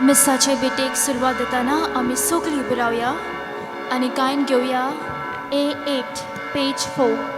मिसाचे भेटेक सुरवात दितना आमी सगळीं उबी रावया आनी गायन घेवया A8 page 4.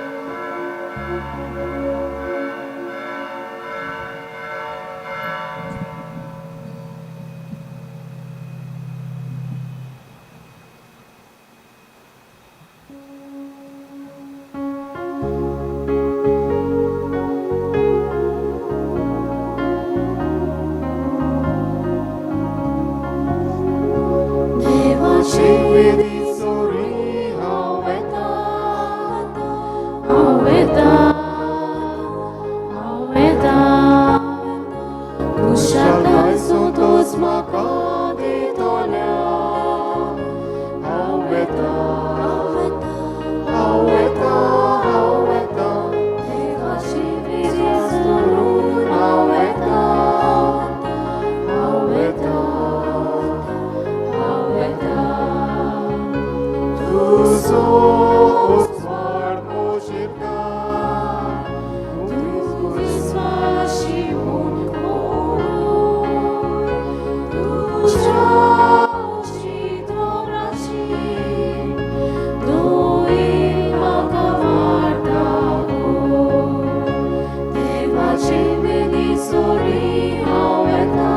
देवाची विधी सोरी हांव वेता, हांव वेता, हांव वेता. कुशालाय तूंच म्हाका दितोल्या. हांव वेता, हांव वेता, हांव वेता. देवाची विधी सोडून हांव वेता, हांव वेता, हांव वेता. तुजो उजवाड पोशिता, तूं विस्वाशी म्हूण म्हणून, तुज्या उचित दोई म्हाका वाट दाखोव. देवाची विधी सोडी हांव वेता,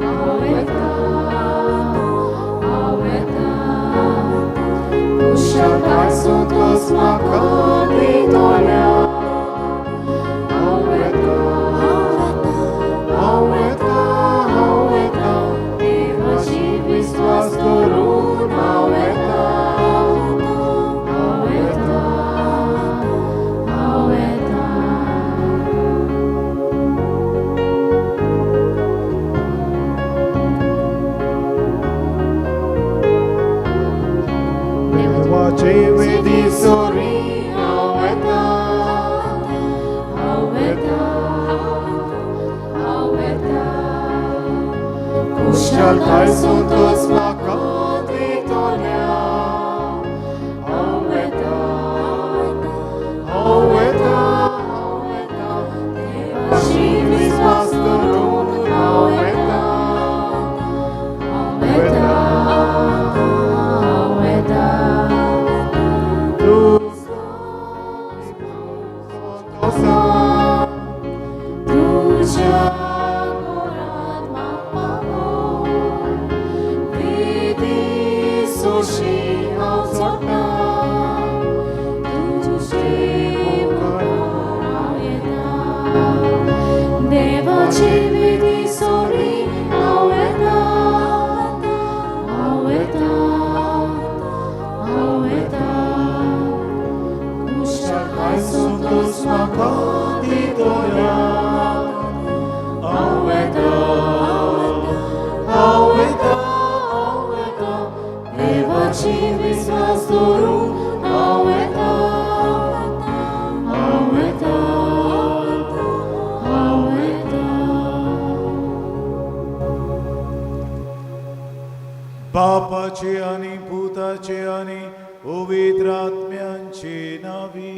हांव वेता, हांव वेता. कुशालाय तूंच म्हाका दितोल्या. हांव वेता, हांव वेता, हांव वेता. देवाची विस्वास करून हांव वेता, हांव वेता, हांव वेता. देवाची विधी सोरी हांव वेता, हांव वेता, हांव वेता. कुशालाय तूंच म्हाका दितोल्या. हांव वेता, हांव वेता, हांव वेता. देवाची विस्वास करून हांव वेता, हांव वेता, हांव वेता. तुजो संतोसा, तुज्या घरांत म्हाका विधी सोशी हांव सोडटा, तुजे मुखार हांव येता. देवाची विधी सोडी हांव वेता, हांव वेता, हांव वेता. कुशालाय तूंच म्हाका दितोल्या. हांव वेता, हांव वेता, हांव वेता. देवाची विस्वास दवरून हांव वेता, हांव वेता, हांव वेता. बापाचे आणि पुताचे आणि पवित्र आत्म्यांचे नावी.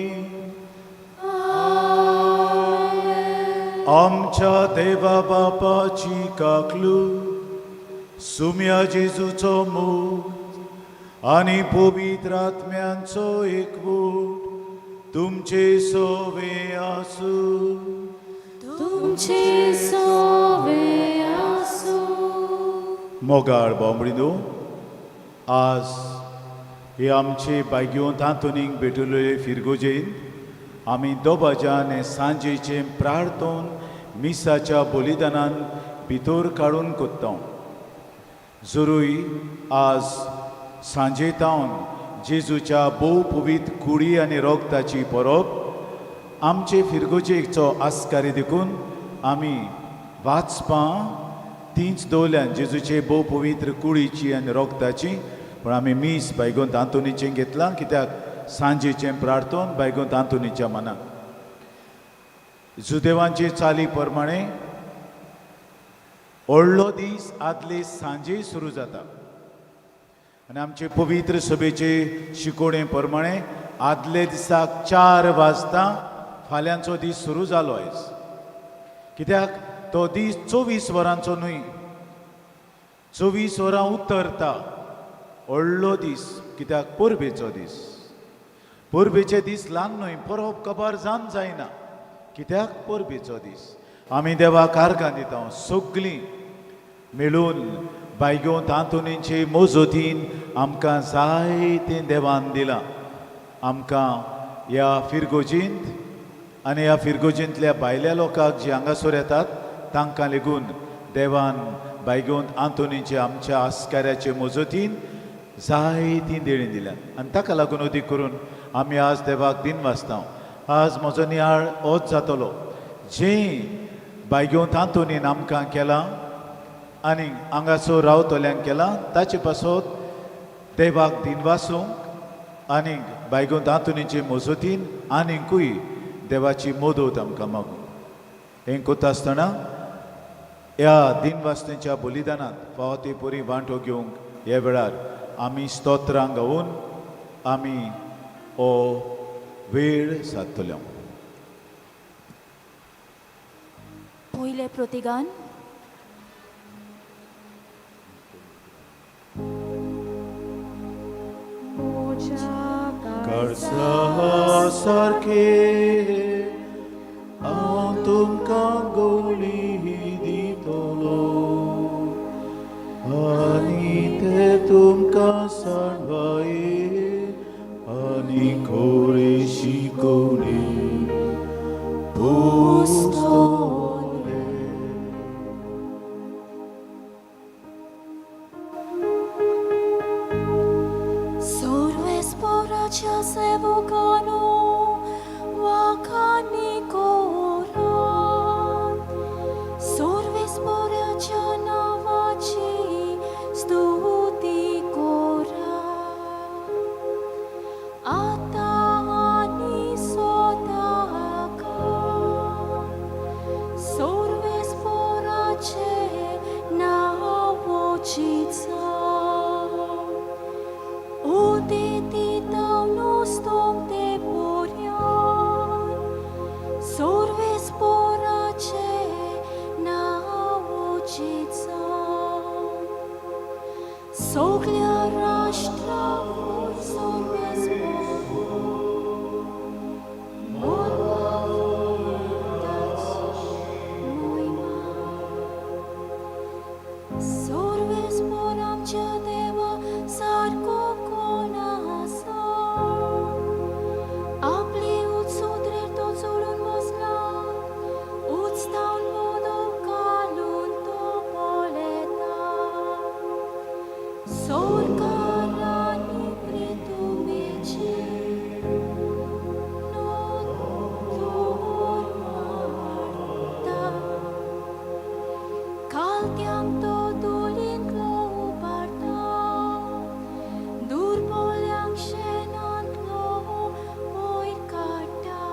आमच्या देवा बापाची काकलूट, सुम्या जेजूचो मोग आणि पवित्र आत्म्यांचो एकवट तुमचे सोवे आसूं. तुमचे सोवे आसूं. मोगाळ बाबडीनो, आज हे आमचे बायगेवंत आंतोनीक भेटलेले फिरगोजेन आमी दोबाज्यान हे सांजेचें प्रार्थन मिसाच्या बलिदानान भितर काडून कोत्ता. जरूय आज सांजे तावन जेजूच्या भोव पवित्र कुडी आनी रोगताची परब आमचे फिरगोजेचो आस्कारी देखून आमी वाचपां तींच दवरल्यान जेजूचे भोव पवित्र कुडीची आनी रोगताची. पूण आमी मीस बायगोंत आंतोनीचें घेतलां कित्याक सांजेचें प्रार्थन बायगोंत आंतोनीच्या मनाक जुदेवांचे चाली प्रमाणे व्हडलो दीस आदले सांजे सुरू जाता आनी आमचे पवित्र सभेचे शिकोवणे प्रमाणे आदले दिसाक 4 वाजता फाल्यांचो दीस सुरू जालो आयज, कित्याक तो दीस 24 वरांचो न्हय. 24 वरां उतरता व्हडलो दीस, कित्याक परबेचो दीस. परबेचे दीस ल्हान न्हय, परब कबार जावन जायना, कित्याक परबेचो दीस. आमी देवाक आर्गां दिता सगळीं मेळून बायगोंत आंतोनीचे मोजोतीन आमकां जायतें देवान दिलां. आमकां ह्या फिरगोजींत आनी ह्या फिरगोजींतल्या भायल्या लोकांक जी हांगासर येतात तांकां लेगून देवान बायगोंत आंतोनीचे आमच्या आस्काऱ्याचे मोजोतीन जायतीं देणीं दिल्यात आनी ताका लागून अदीक करून आमी आज देवाक दिन वाचता. आज म्हजो नियाळ होच जातलो, जें बायगोंत आंतोनीन आमकां केलां आनी हांगासर रावतल्यांक केलां ताचे पासत देवाक दिनवासूंक आनी बायगोंत आंतोनीचे मजतीन आनीकूय देवाची मदत आमकां मागूंक. हें करता आसतना ह्या दिनवासतेच्या बलिदानांत फावो ते परी वांटो घेवंक ह्या वेळार आमी स्तोत्रां गावन आमी हो वेळ सादतले. पयलें प्रतिगान. काळजा सारखे हांव तुमकां गोली दितलो आनी ते तुमकां सांडवाये आनी खोरे शिकोवणी पुस्तले. Sorvesporacia sevocano wakani koran. Sorvesporacia navaci stuti koran. Ata ani sotaka. Sorvesporace naučica. Uditi nostom te porjan, sorvesporace naučica. Soglia rashtra sorvespor, Sorvesporam deva sarko konasa. Apli utsudrer tozulun mosla, utstaun modo kalun topoleta. Sorkarani pritumeche, no tormarta. Kaltiam todulin tlouparta, durpoliang shenan tlo poikata.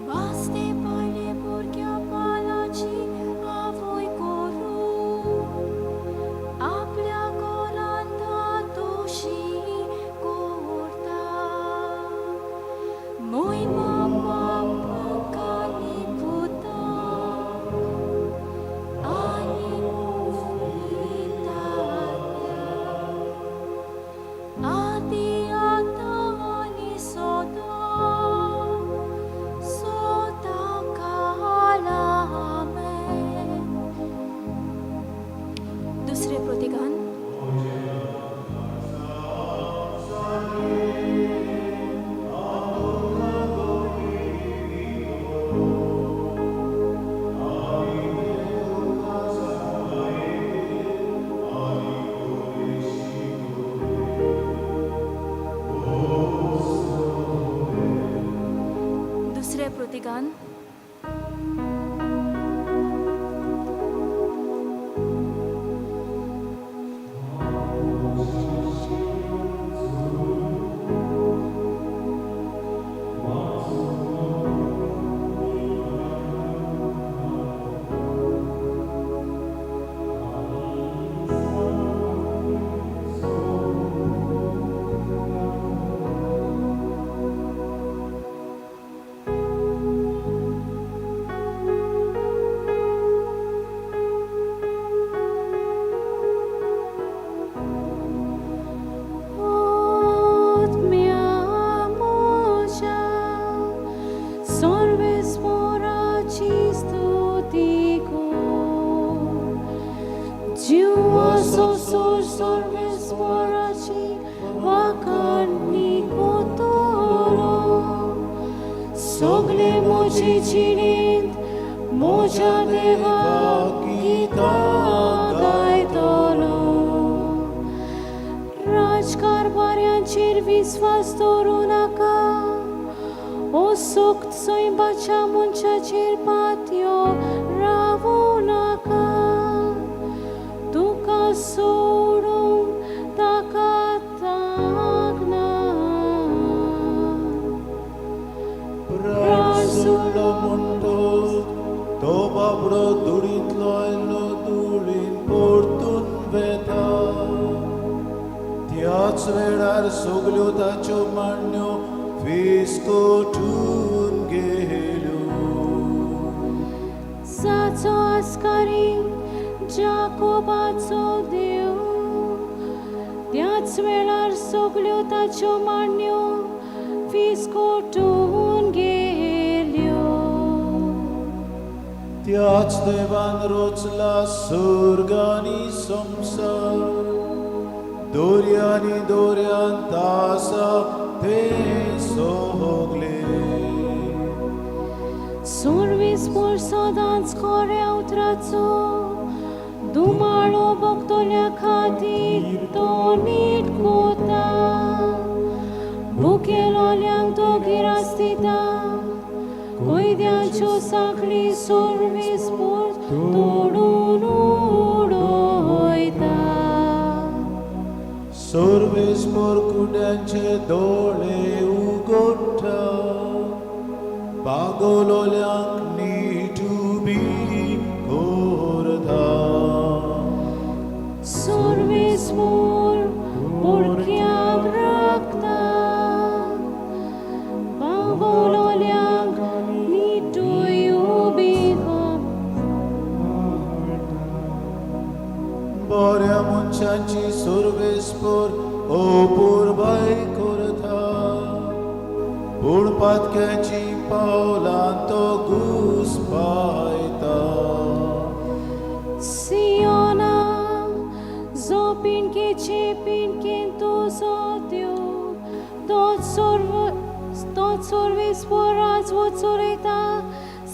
Vaste parle purchea palaci avoi coru, Aplea coranta toshi corta. Moi mama păcani puta, ani ufitatea. Adi ani soda, soda kalame. दुसरे प्रतिगान. दुसरे प्रतिगान. सगळे म्हजे जिणेंत म्हज्या देवाक गितां गायतलो. राजकारभाऱ्यांचेर विस्वास दवरूं नाका, असक्त सैबाच्या मनशाचेर पातयो रावूं नाका. तुका सोडूंक ताका तांक ना. प्राण सोडलो म्हणटोच तो बाबडो धुळींतलो आयलो, धुळीन परतून वेता. त्याच वेळार सगल्यो ताच्यो मांडण्यो फिस्कोटून गेल्यो. जाचो आस्कारी जाकोबाचो देव, त्याच वेळार सगल्यो ताच्यो मांडण्यो फिस्कोटून गेल्यो. त्याच देवान रोचला सर्ग आनी संवसार, दोर्यांनी दोर्यांत आसा ते सगले. सुरवीस सदांच खऱ्या उतराचो दुमाळो भोगतल्या खातीर तो नीट कोता. भुकेलोल्यांक तो गिरास दिता, कैद्यांच्यो सांखळी सुरवीस तोडून उडयता. सर्वेस पोरकुड्यांचे दोळे उगडटा, पागोलोल्यांक नीट उबी करता. सुरवीस पोरक्यांक राखता, बागोलोल्यांक नीटूय उबी बऱ्या मनशांची सर्वेस पोर अपुरबाय करता, पूण पातक्याची पावलां तो घुसपायता. सियोना, जो पिंडकेचे पिंडकेन तुजो देव, तोच सर्वेस राजवट चलयता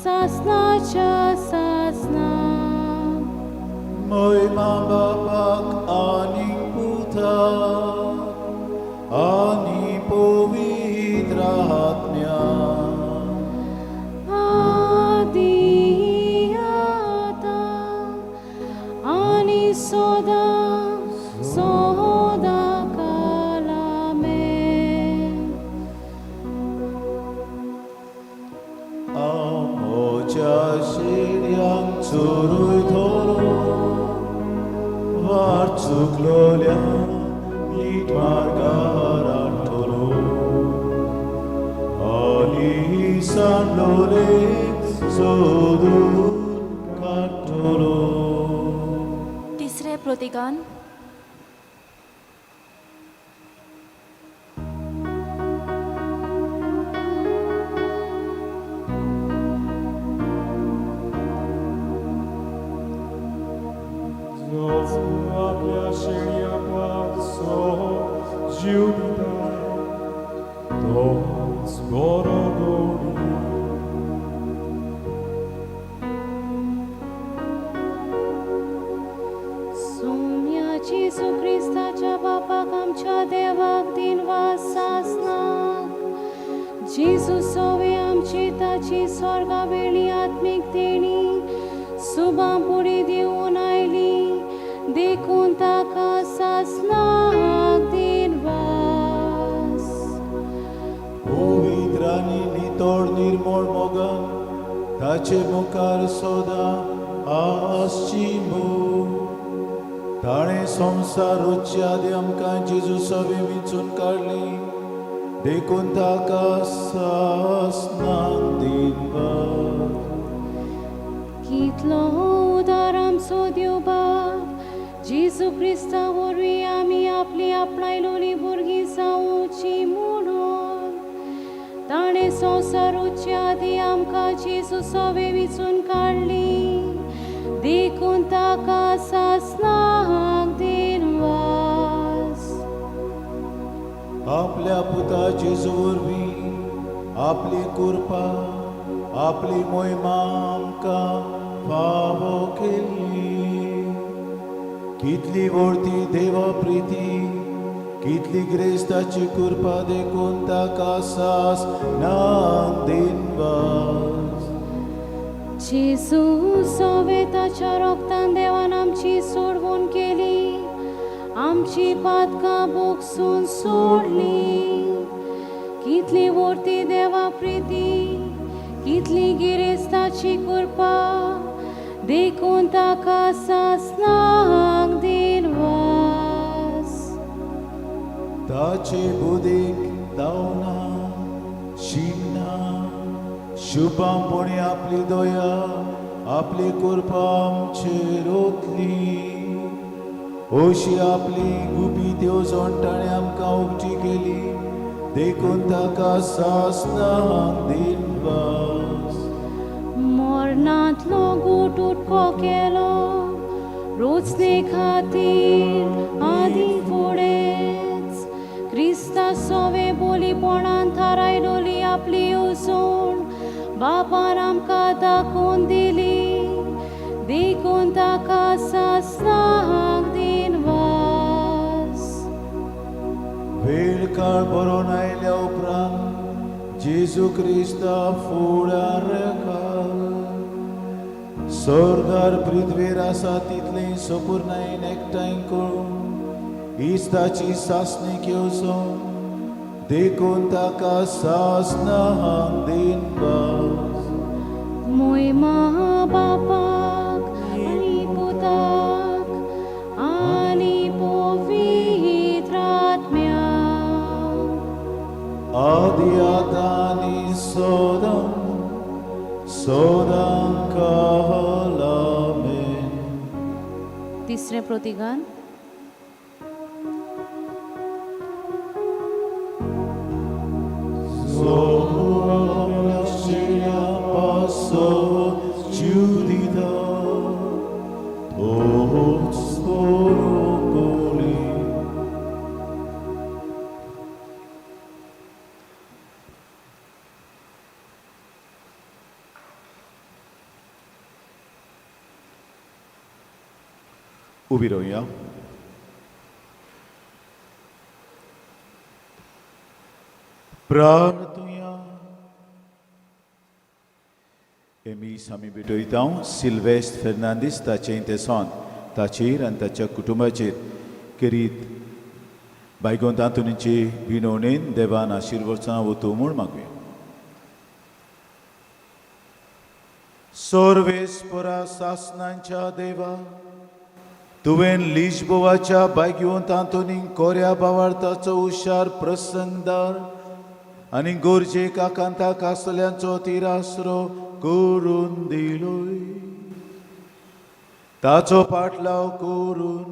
सासनाच्या सासना. मोयमा बापाक आनी पुताक आनी पवित्र आत्म्याक. आदी आतां आनी सदां सदां काल. आमेन. आमच्या शेड्यांक चोरयतलो, वाट चुकलोल्यांक नीट मार्गार हाडटलो, आनी सांडलोले सोदून काडटलो. तिसरें प्रतिगान. जो आपल्या शेळया पाचो जीव दिता तोच बरो गोडी. सोम्या जेजू क्रिस्ताच्या बापाक आमच्या देवाक दिनवास सासनाक. जेजू सोवे आमची ताची स्वर्गा वेळी आत्मीक देणी सुबां पुढे दिवन आयली, देखून ताका सासनाक दिनवास. पवित्र आनी नितळ निर्मळ मोगान ताचे मुखार सदां आसची मोग. ताणें संवसार रचचे आदीं आमकां जेजू सवे विंचून काडली, देखून ताका सासनाक दिनवास. कितलो उदार आमचो देव बाप, जेजू क्रिस्ता वरवीं आमी आपली आपणायलोली भुरगीं जावची म्हणून ताणें संवसार रचचे आदीं आमकां जेजू सवे विंचून काडली, देखून ताका सासनाक दिनवास. आपल्या पुता जेजू वरवीं आपली कृपा आपली मोहिमा आमकां फावो केल्ली. कितली व्हडती देवा प्रिती, कितली ग्रेस्ताची कृपा देखून ताका सास नांग दिनवास. जेजू सोवे ताच्या रोगतान देवान आमची सोडवण केली, आमची पातकां बोगसून सोडली. कितली व्हडती देवा प्रिती, कितली गिरेस्ताची कृपा देखून ताका सासनाक दिनवास. ताचे बुदीक दावना शिमना शुभांपणी आपली दया आपली कृपा आमचेर ओतली. अशी आपली गुपीत येवजण ताणें आमकां उगची केली देखून ताका सासनाक दिनवास. मरणांतलो गूट उटको केलो रोचणे खातीर आदी फुडेंच क्रिस्ता सोवे बोलीपणान थारायलोली आपली येवजण बापान आमकां दाखोवन दिली देखून ताका सासनाक दिनवास. वेळ काळ बरोवन आयल्या उपरांत जेजू क्रिस्ता फुडार घाल स्वर्गार पृथ्वीर आसा तितली सपूर्णायेन एकठांय करून इस्ताची सासणी घेवचो देखून ताका सासनाक दिनवास. मोहिमा बापाक आनी पुताक आनी पवित्र आत्म्याक. आदि आतां आनी सदां सदां काल. आमेन. तिसरें प्रतिगान. उबी रावया. प्रार्थुया. एमीस आमी भेटयता सिल्वेस्ट फेर्नांदीस ताचें इंतेसान ताचेर आनी ताच्या कुटुंबाचेर करीत बायगोंत आंतोनीचे विनवणेन देवान आशिर्वचां वतू म्हूण मागुया. सर्वेस्परा सासनांच्या देवा, तुवें लिजबोवाच्या बायगेवंत आंतोनीक कोऱ्या बावार्थाचो हुशार प्रसंगदार आनी गरजेक आकांताक आसल्यांचो तिरासरो करून दिलोय. ताचो पाटलाव करून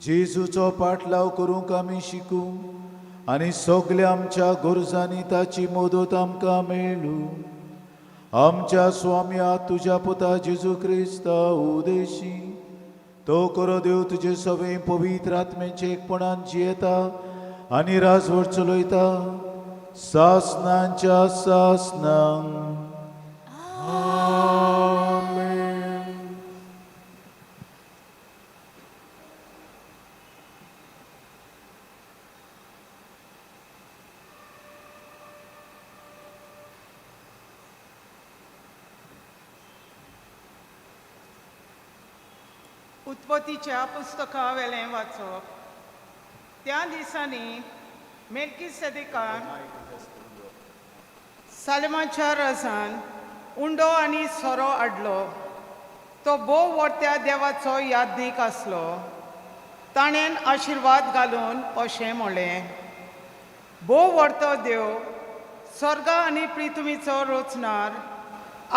जेजूचो पाटलाव करूंक आमी शिकूं आनी सगल्या आमच्या गरजांनी ताची मदत आमकां मेळूं. आमच्या स्वाम्या तुज्या पुता जेजू क्रिस्ता उदेशी तो करो देव तुजे सवे पवित्र आत्म्याचे एकपणान जियेता आनी राजवट चलयता सासनांच्या सासनांक. उत्पत्तीच्या पुस्तका वेलें वाचप. त्या दिसांनी मेल्कीसेदेकान सालेमाच्या रसान उंडो आनी सोरो हाडलो. तो भोव व्हडत्या देवाचो यादनीक आसलो. ताणें आशिर्वाद घालून अशें म्हणलें, भोव व्हडतो देव स्वर्गा आनी पृथ्वीचो रचणार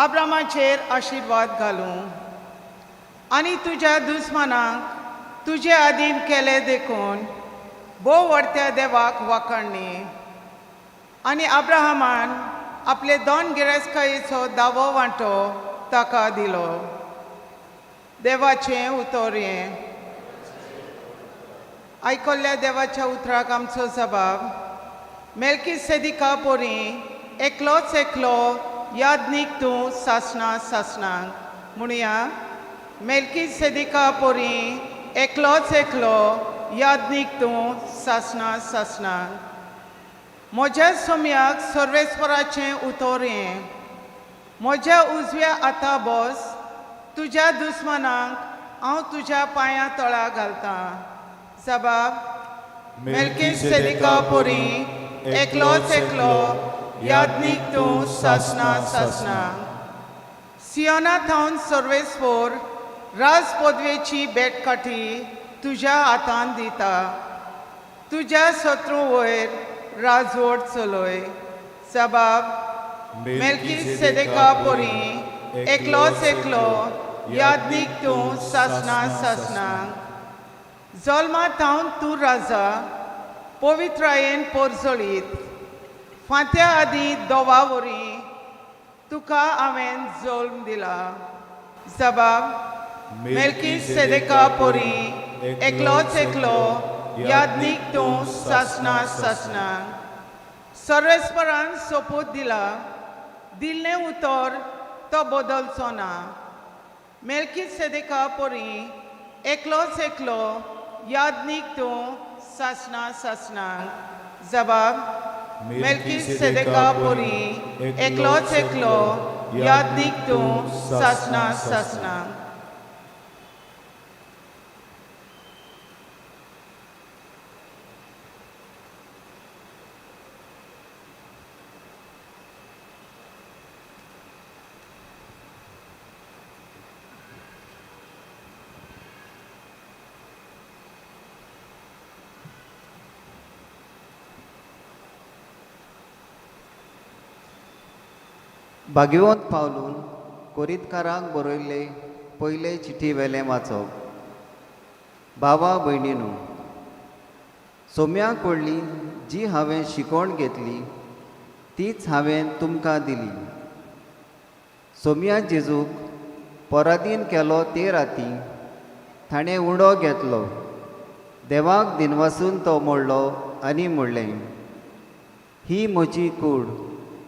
आब्रामाचेर आशिर्वाद घालूं आनी तुज्या दुस्मानाक तुजे आदीन केले देखून भोव व्हडत्या देवाक वाखाणणी. आनी अब्राहमान आपले दोन गिरेस्तकायेचो दावो वांटो ताका दिलो. देवाचें उतर हें. आयकल्ल्या देवाच्या उतराक आमचो जबाब मेल्की सेदिका पोरी एकलोच एकलो यादनीक तूं सासणा सासणाक. म्हणया मेलकी सेदिका पोरी एकलोच एकलो यादनीक तूं सासणा सासणाक. म्हज्या सोम्याक सर्वेस्वराचें उतर हें, म्हज्या उजव्या हाता बस, तुज्या दुस्मानाक हांव तुज्या पांयां तळा घालतां. जबाब मेलकी सेदिका पोरी एकलोच एकलो यादनीक तूं सासणा सासणा. सियोना थावन सर्वेस्वर राज पदवेची बेटकाठी तुज्या हातान दिता, तुज्या शत्रू वयर राजवट चलय. जबाब मेलकी सेदेका पोरी एकलोच एकलो यादनीक तूं सासणा सासणा. जल्मा थावन तूं राजा पवित्रायेन पोरजळीत, फांत्या आदीं दोवा वरी तुका हांवें जल्म दिला. जबाब मेलकी सेदेका पोरी एकलोच एकलो यादनीक तूं सासणा सासणा. सर्वेस्परान सोपूत दिला, दिल्लें उतर तो बदलचो ना. मेलकी सेदेका पोरी एकलोच एकलो यादनीक तूं सासणा सासणा. जबाब मेलकी सेदेका पोरी एकलोच एकलो यादनीक तूं सासणा सासणा. भाग्यवंत पावलून कोरितकारांक बरयल्ले पयले चिठी वेलें वाचप. भावा भयणीनू, सोम्या कडली जी हांवें शिकवण घेतली तीच हांवें तुमकां दिली. सोम्या जेजूक परादीन केलो ते राती ताणें उडो घेतलो, देवाक दिनवासून तो मोडलो आनी म्हणलें, ही म्हजी कूड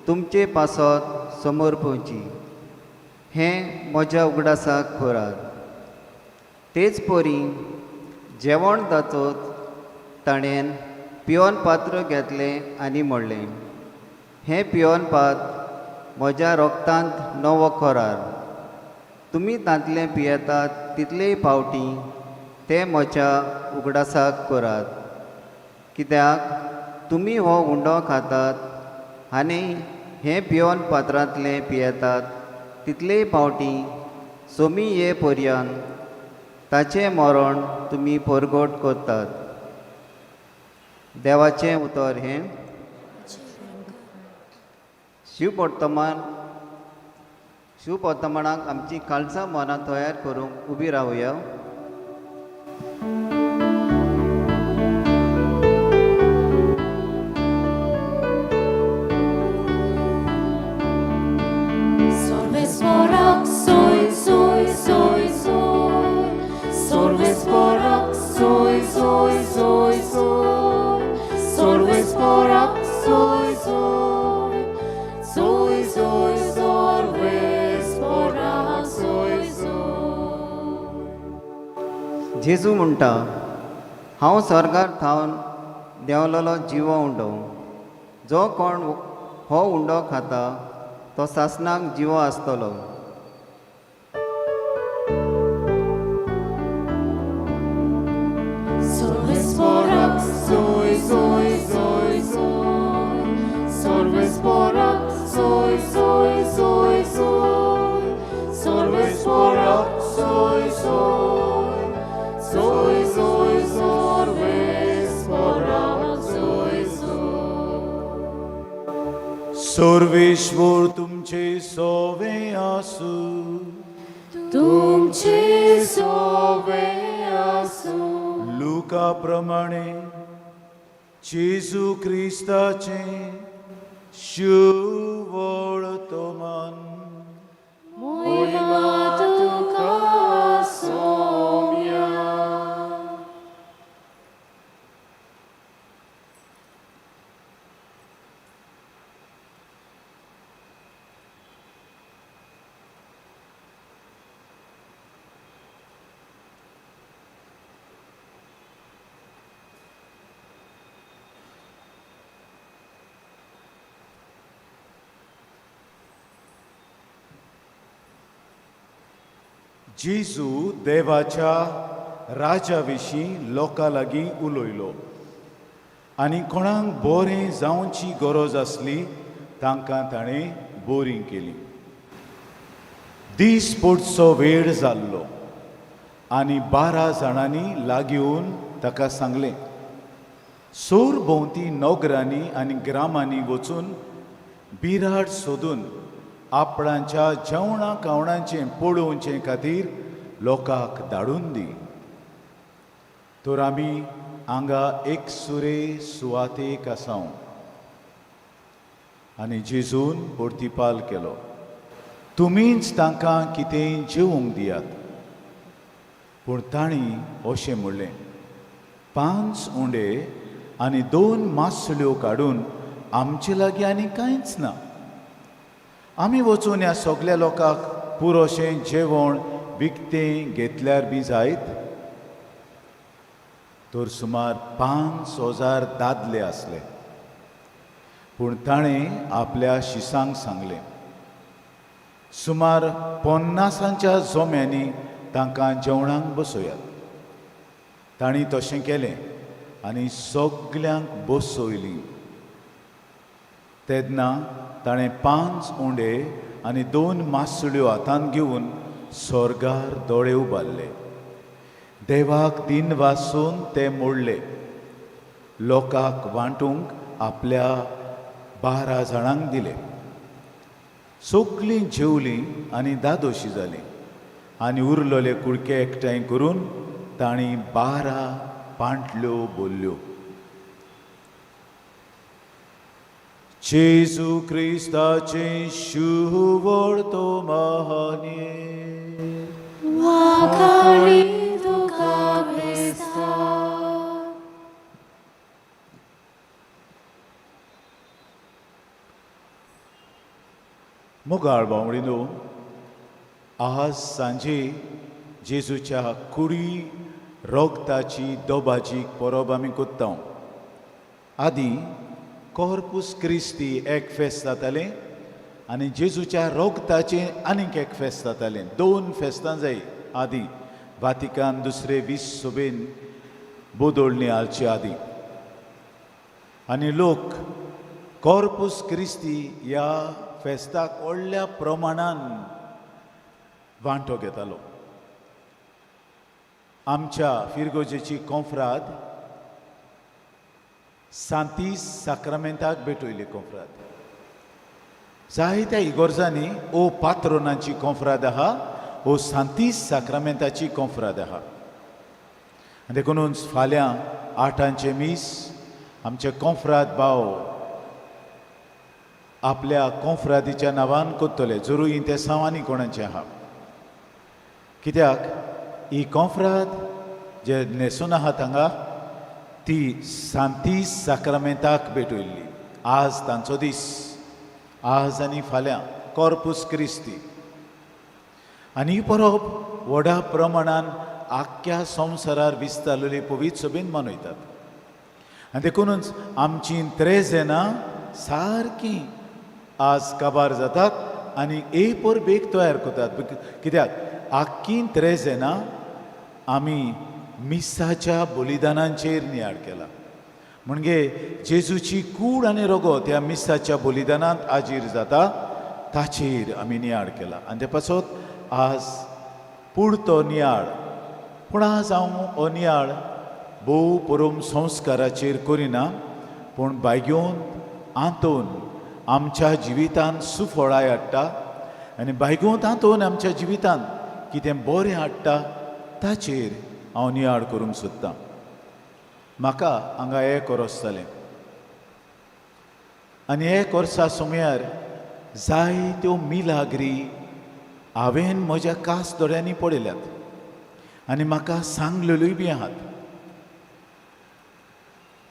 तुमचे पासत समोर पोवची, हें म्हज्या उगडासाक करात. तेच परी जेवण जातच ताणें पिवन पात्र घेतलें आनी म्हणलें, हें पिवन पात्र म्हज्या रोगतांत नवो करार, तुमी तांतलें पियेतात तितलेय फावटी तें म्हज्या उगडासाक करात. कित्याक तुमी हो उंडो खातात आनी हें पिवन पात्रांतलें पियेतात तितलेय फावटी सोमी ये पर्यंत ताचें मरण तुमी परगट करतात. देवाचें उतर हें. शिववर्तमानाक आमची काळजां मनां तयार करूंक उबी रावया. Sorvesporak soy soy soy soy, Sorvesporak soy soy soy soy, Sorvesporak soy soy soy soy, Sorvesporak soy soy. जेजू म्हणटा, हांव स्वर्गार थावन देंवलेलो जिवो उंडो, जो कोण हो उंडो खाता तो सासणाक जिवो आसतलो. Sorvesporak soy soy soy soy, Sorvesporak soy soy soy soy, Sorvesporak soy soy soy soy, Sorvesporak soy soy. Sarveshwar तुमचे सोवे आसूं. तुमचे सोवे आसूं. लुका प्रमाणे जेजू क्रिस्ताचें शुभवर्तमान. मोहिमा तुका सोम्या. जेजू देवाच्या राजा विशीं लोकां लागीं उलयलो आनी कोणाक बरें जावची गरज आसली तांकां ताणें बरीं केली. दीस पडचो वेळ जाल्लो आनी 12 जाणांनी लागीं येवन ताका सांगलें, सोर भोंवती नगरांनी आनी ग्रामांनी वचून बिराड सोदून आपणाच्या जेवणा खावणाचें पळोवचे खातीर लोकांक धाडून दी. तर आमी हांगा एकसुरे सुवातेक आसाव. आनी जेजून परतिपाल केलो, तुमीच तांकां कितेंय जेवंक दियात. पूण तांणी अशें म्हणलें, 5 उंडे आनी 2 मासळ्यो काडून आमचे लागीं आनी कांयच ना. आमी वचून ह्या सगल्या लोकांक पुरोशें जेवण विकतें घेतल्यार बी जायत. तर सुमार 5000 दादले आसले. पूण ताणें आपल्या शिसांक सांगलें, सुमार 50 जोम्यांनी तांकां जेवणाक बसयात. तांणी तशें केलें आनी सगल्यांक बसयलीं. तेन्ना ताणें 5 उंडे आनी 2 मासळ्यो हातांत घेवन स्वर्गार दोळे उबारले, देवाक दिन वासून ते मोडले, लोकांक वांटूंक आपल्या 12 जाणांक दिले. सगलीं जेवलीं आनी दादोशी जालीं आनी उरलेले कुडके एकठांय करून तांणी 12 पांटल्यो भरल्यो. जेजू क्रिस्ताचें शुवळ तो महाने वाखाणी तुका क्रिस्ता. मोगाळ बावडीनो, आज सांजे जेजूच्या कुडी रोगताची दोबाजी परब आमी कोत्ता. आदी कॉर्पूस क्रिस्ती एक फेस्त जातालें आनी जेजूच्या रोगताचें आनीक एक फेस्त जातालें. 2 फेस्तां जाय आदी वातिकान दुसरे 20 सभेन बोदोळणी हालचे आदी. आनी लोक कॉर्पूस क्रिस्ती ह्या फेस्ताक व्हडल्या प्रमाणान वांटो घेतालो. आमच्या फिरगोजेची कोंफ्राद सांतीस साक्रामेंताक भेटयली कोंफ्राद. जायत्या इगोर्जांनी ओ पात्रोनाची कोंफ्राद आहा, ओ सांतीस साक्रामेंताची कोंफ्राद आहा. देखूनच फाल्यां 8 मीस आमचे कोंफ्राद भाव आपल्या कोंफ्रादीच्या नांवान कोत्तले. जरूय तें साव आनी कोणाचें आहा, कित्याक ही कोंफ्राद जे न्हेसून आहा हांगा ती सांतीस साक्रामेंताक भेटयल्ली. आज तांचो दीस, आज आनी फाल्यां कॉर्पूस क्रिस्ती. आनी ही परब व्हडा प्रमाणान आख्ख्या संवसारार विस्तारलेली पवित्र सभेन मनयतात. आनी देखूनच आमची त्रेजेनां सारकी आज काबार जातात आनी ए परबेक तयार करतात. कित्याक आख्खी त्रेजेनां आमी मिसाच्या बलिदानांचेर नियाळ केला. म्हणजे जेजूची कूड आनी रगत ह्या मिसाच्या बलिदानांत आजीर जाता ताचेर आमी नियाळ केला. आनी ते पासत आज पुरतो नियाळ. पूण आज हांव हो नियाळ भोव परम संस्काराचेर करिना, पूण बायगोवन आंतोन आमच्या जिवितांत सुफळाय हाडटा आनी बायगोवंत आंतोन आमच्या जिवितांत कितें बरें हाडटा ताचेर हांव नियाळ करूंक सोदतां. म्हाका हांगा एक वर्स जालें आनी एक वर्सा सुमयार जायत्यो मिलाग्री हांवें म्हज्या कास दोळ्यांनी पळयल्यात आनी म्हाका सांगलेल्योय बी आहात.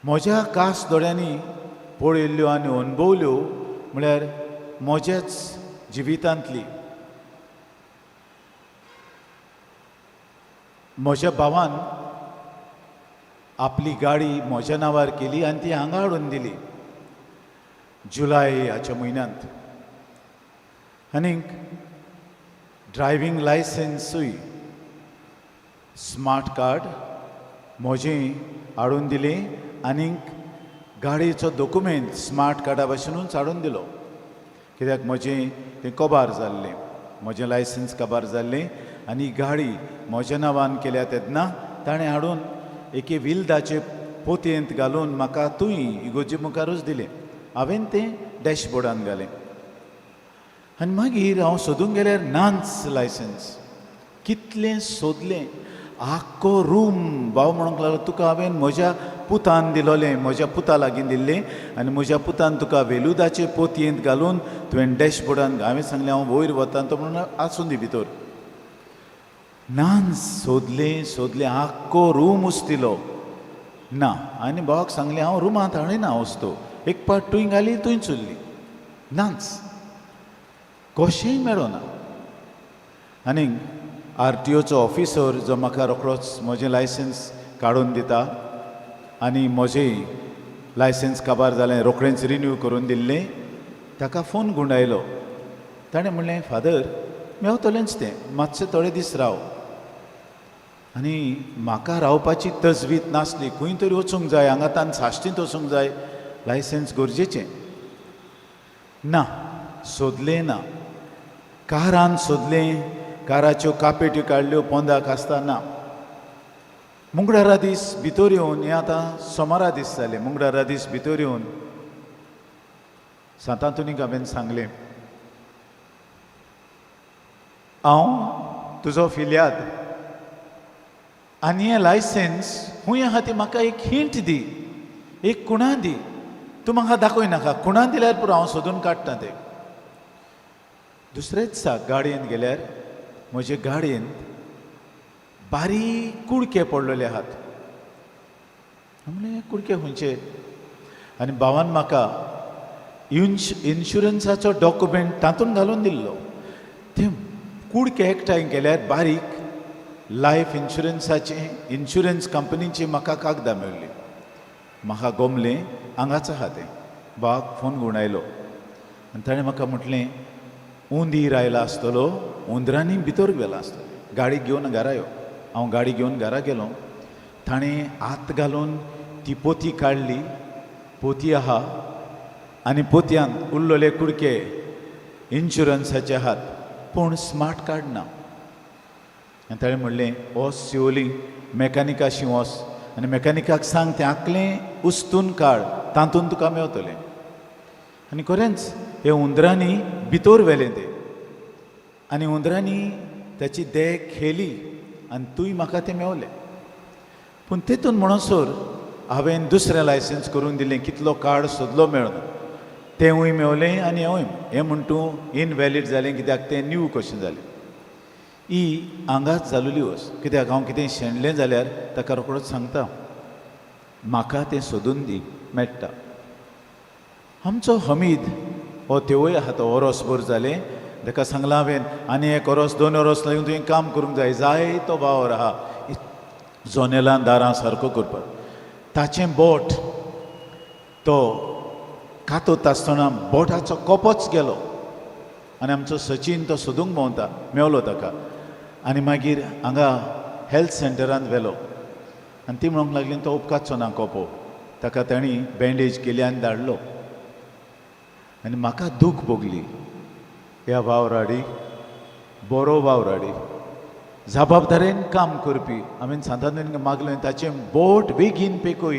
म्हज्या कास दोळ्यांनी पळयल्ल्यो आनी अणभवल्यो म्हळ्यार म्हज्याच जिवितांतली. म्हज्या भावान आपली गाडी म्हज्या नांवार केली आनी ती हांगा हाडून दिली जुलाय हाच्या म्हयन्यांत. आनीक ड्रायव्हींग लायसन्सूय स्मार्ट कार्ड म्हजें हाडून दिलें आनीक गाडयेचो दोकुमेंत स्मार्ट कार्डा भाशेनूच हाडून दिलो. कित्याक म्हजें तें कबार जाल्लें, म्हजें लायसन्स काबार जाल्लें आनी गाडी म्हज्या नांवान केल्या तेन्ना ताणें हाडून एके विल्दाचे पोतयेंत घालून म्हाका तुंय इगोर्जे मुखारूच दिलें. हांवें तें डॅशबोर्डान घालें आनी मागीर हांव सोदूंक गेल्यार नाच लायसन्स. कितलें सोदलें, आख्खो रूम. भाव म्हणूंक लागलो तुका हांवें म्हज्या पुतान दिलोलें, म्हज्या पुता लागीं दिल्लें आनी म्हज्या पुतान तुका वेलुदाचे पोतयेंत घालून तुवें डॅशबोर्डान. हांवें सांगलें हांव वयर वता, तो म्हणून आसूं दी भितर. नाच सोदलें सोदलें, आख्खो रूम उस्तिलो ना. आनी भावाक सांगलें हांव रुमांत हाडिना वस्तू, एक पाट तुंय घाली थंय चुल्ली, नाच कशेंय मेळना. आनी आर टी ओचो ऑफिसर जो म्हाका रोखडोच म्हजें लायसन्स काडून दिता आनी म्हजें लायसन्स काबार जालें रोखडेंच रिन्यू करून दिल्लें, ताका फोन गुंडायलो. ताणें म्हणलें फादर मेवतलेंच तें, मातशें थोडे दीस राव. आनी म्हाका रावपाची तजवीज नासली, खंय तरी वचूंक जाय, हांगा तान साश्टींत वचूंक जाय, लायसन्स गरजेचें. ना सोदलें ना, कारान सोदलें, काराच्यो कापेट्यो काडल्यो, पोंदाक आसता ना. मुंगडारा दीस भितर येवन, हें आतां सोमारा दीस जालें, मुंगडारा दीस भितर येवन सांतांतोनीक हांवें सांगलें हांव तुजो फिल्याद आनी हें लायसन्स खूंय आहा ती म्हाका एक हिंट दी, एक कुणा दी, तूं म्हाका दाखय नाका, कुणा दिल्यार पुरो हांव सोदून काडटा तें. दुसरेच दिसा गाडयेन गेल्यार म्हजे गाडयेंत बारीक कुडके पडलेले आहात. म्हणलें कुडके खंयचे? आनी भावान म्हाका इन्शुरन्साचो डॉक्युमेंट तातूंत घालून दिल्लो. ते कुडके एकठांय केल्यार बारीक लायफ इन्शुरन्साचे इन्शुरन्स कंपनीची म्हाका कागदां मेळ्ळी. म्हाका गोमलें हांगाच आहा तें. भावाक फोन गुंडायलो आनी ताणें म्हाका म्हटलें उंदीर आयला आसतलो, उंदरांनी भितर गेला आसतलो, गाडी घेवन घरा यो. हांव गाडी घेवन घरा गेलो. ताणें हात घालून ती पोती काडली, पोती आहा आनी पोतयांत उरलेले कुडके इन्शुरन्साचे आहात, पूण स्मार्ट कार्ड ना. आनी ताणें म्हणलें वच शिवोली मॅकानिकाशी वच आनी मॅकानिकाक सांग तें आकलें उस्तून काड, तातूंत तुका मेवतलें. आनी खरेंच हे उंदरांनी भितर व्हेलें तें आनी उंदरांनी ताची देख खेली आनी तूंय म्हाका तें मेवलें. पूण तेतून म्हणसर हांवें दुसरें लायसन्स करून दिलें, कितलो कार्ड सोदलो मेळना, तेंवूय मेवलें आनी हेंवूय. हें म्हण तूं इनवॅलीड जालें कित्याक तें न्यू कशें जालें. ही हांगाच जालोली वस्त, कित्याक हांव कितें शेणलें जाल्यार ताका रोखडोच सांगता म्हाका तें सोदून दी, मेळटा. आमचो हमीद हो तेवूय आहा, तो वरोसभर जालें ताका सांगलां हांवें आनी एक वरोस दोन वरोस लागून तुवें काम करूंक जाय, जाय तो वावर आहा जनेलां दारां सारको करपाक. ताचें बोट तो कातत आसतना बोटाचो कोपोच गेलो आनी आमचो सचीन तो सोदूंक भोंवता, मेवलो ताका आनी मागीर हांगा हेल्थ सेंटरांत व्हेलो आनी ती म्हणूंक लागली तो उपकारचो ना कोपो, ताका तांणी बँडेज केली आनी धाडलो. आनी म्हाका दूख भोगली ह्या वावराडी, बरो वावराडी, जबाबदारेन काम करपी. हांवें सांतांतोनीक मागलें ताचें बोट बेगीन पेकोय.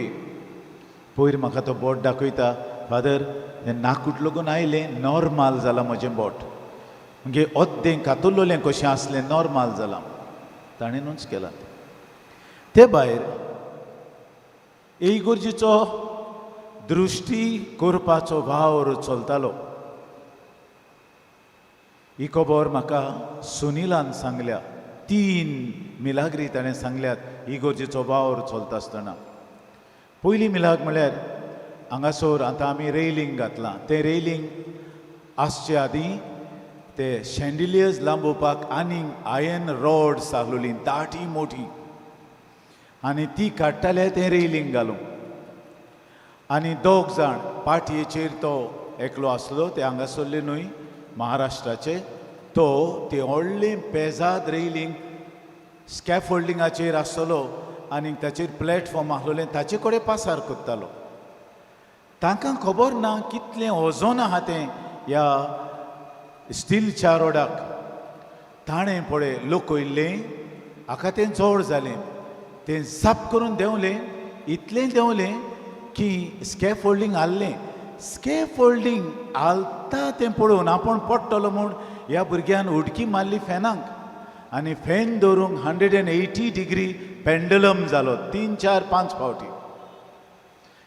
पयर म्हाका तो बोट दाखयता, फादर हें नाकूट लागून आयलें, नॉर्माल जालां म्हजें बोट, म्हणजे अद्दें कातुल्लोलें कशें आसलें नॉर्माल जालां, ताणें केलां. ते भायर इगर्जेचो दृश्टी करपाचो वावर चलतालो. ही खबर म्हाका सुनीलान सांगल्या, 3 मिलाग्री ताणें सांगल्यात इगर्जेचो वावर चलता आसतना. पयली मिलाग म्हळ्यार हांगासर आतां आमी रेलिंग घातलां, तें रेलिंग आसचे आदीं ते शेंडिलियर्स लांबोवपाक आनीक आयर्न रॉड्स आहलोली दाटी मोठी आनी ती काडटाले तें रेलिंग घालूंक. आनी दोग जाण पाटयेचेर तो एकलो आसलो, ते हांगासरले न्हय महाराष्ट्राचे, तो ते व्हडलें पेजाद रेलिंग स्कॅफोल्डिंगाचेर आसतलो आनी ताचेर प्लॅटफॉर्म आसलेलें ताचे कडेन पासार करतालो. तांकां खबर ना कितलें वजन आहा तें ह्या स्टिलच्या रोडाक. ताणें पळय लोकयल्लें हाका तें जड जालें, तें झाप करून देंवलें, इतलें देंवलें की स्कॅफोल्डींग हाल्लें. स्कॅफोल्डींग हालता तें पळोवन आपूण पडटलो म्हूण ह्या भुरग्यान उडकी मारली फॅनाक आनी फॅन दवरूंक 180 डिग्री पेंडलम जालो 3 4 5 फावटी.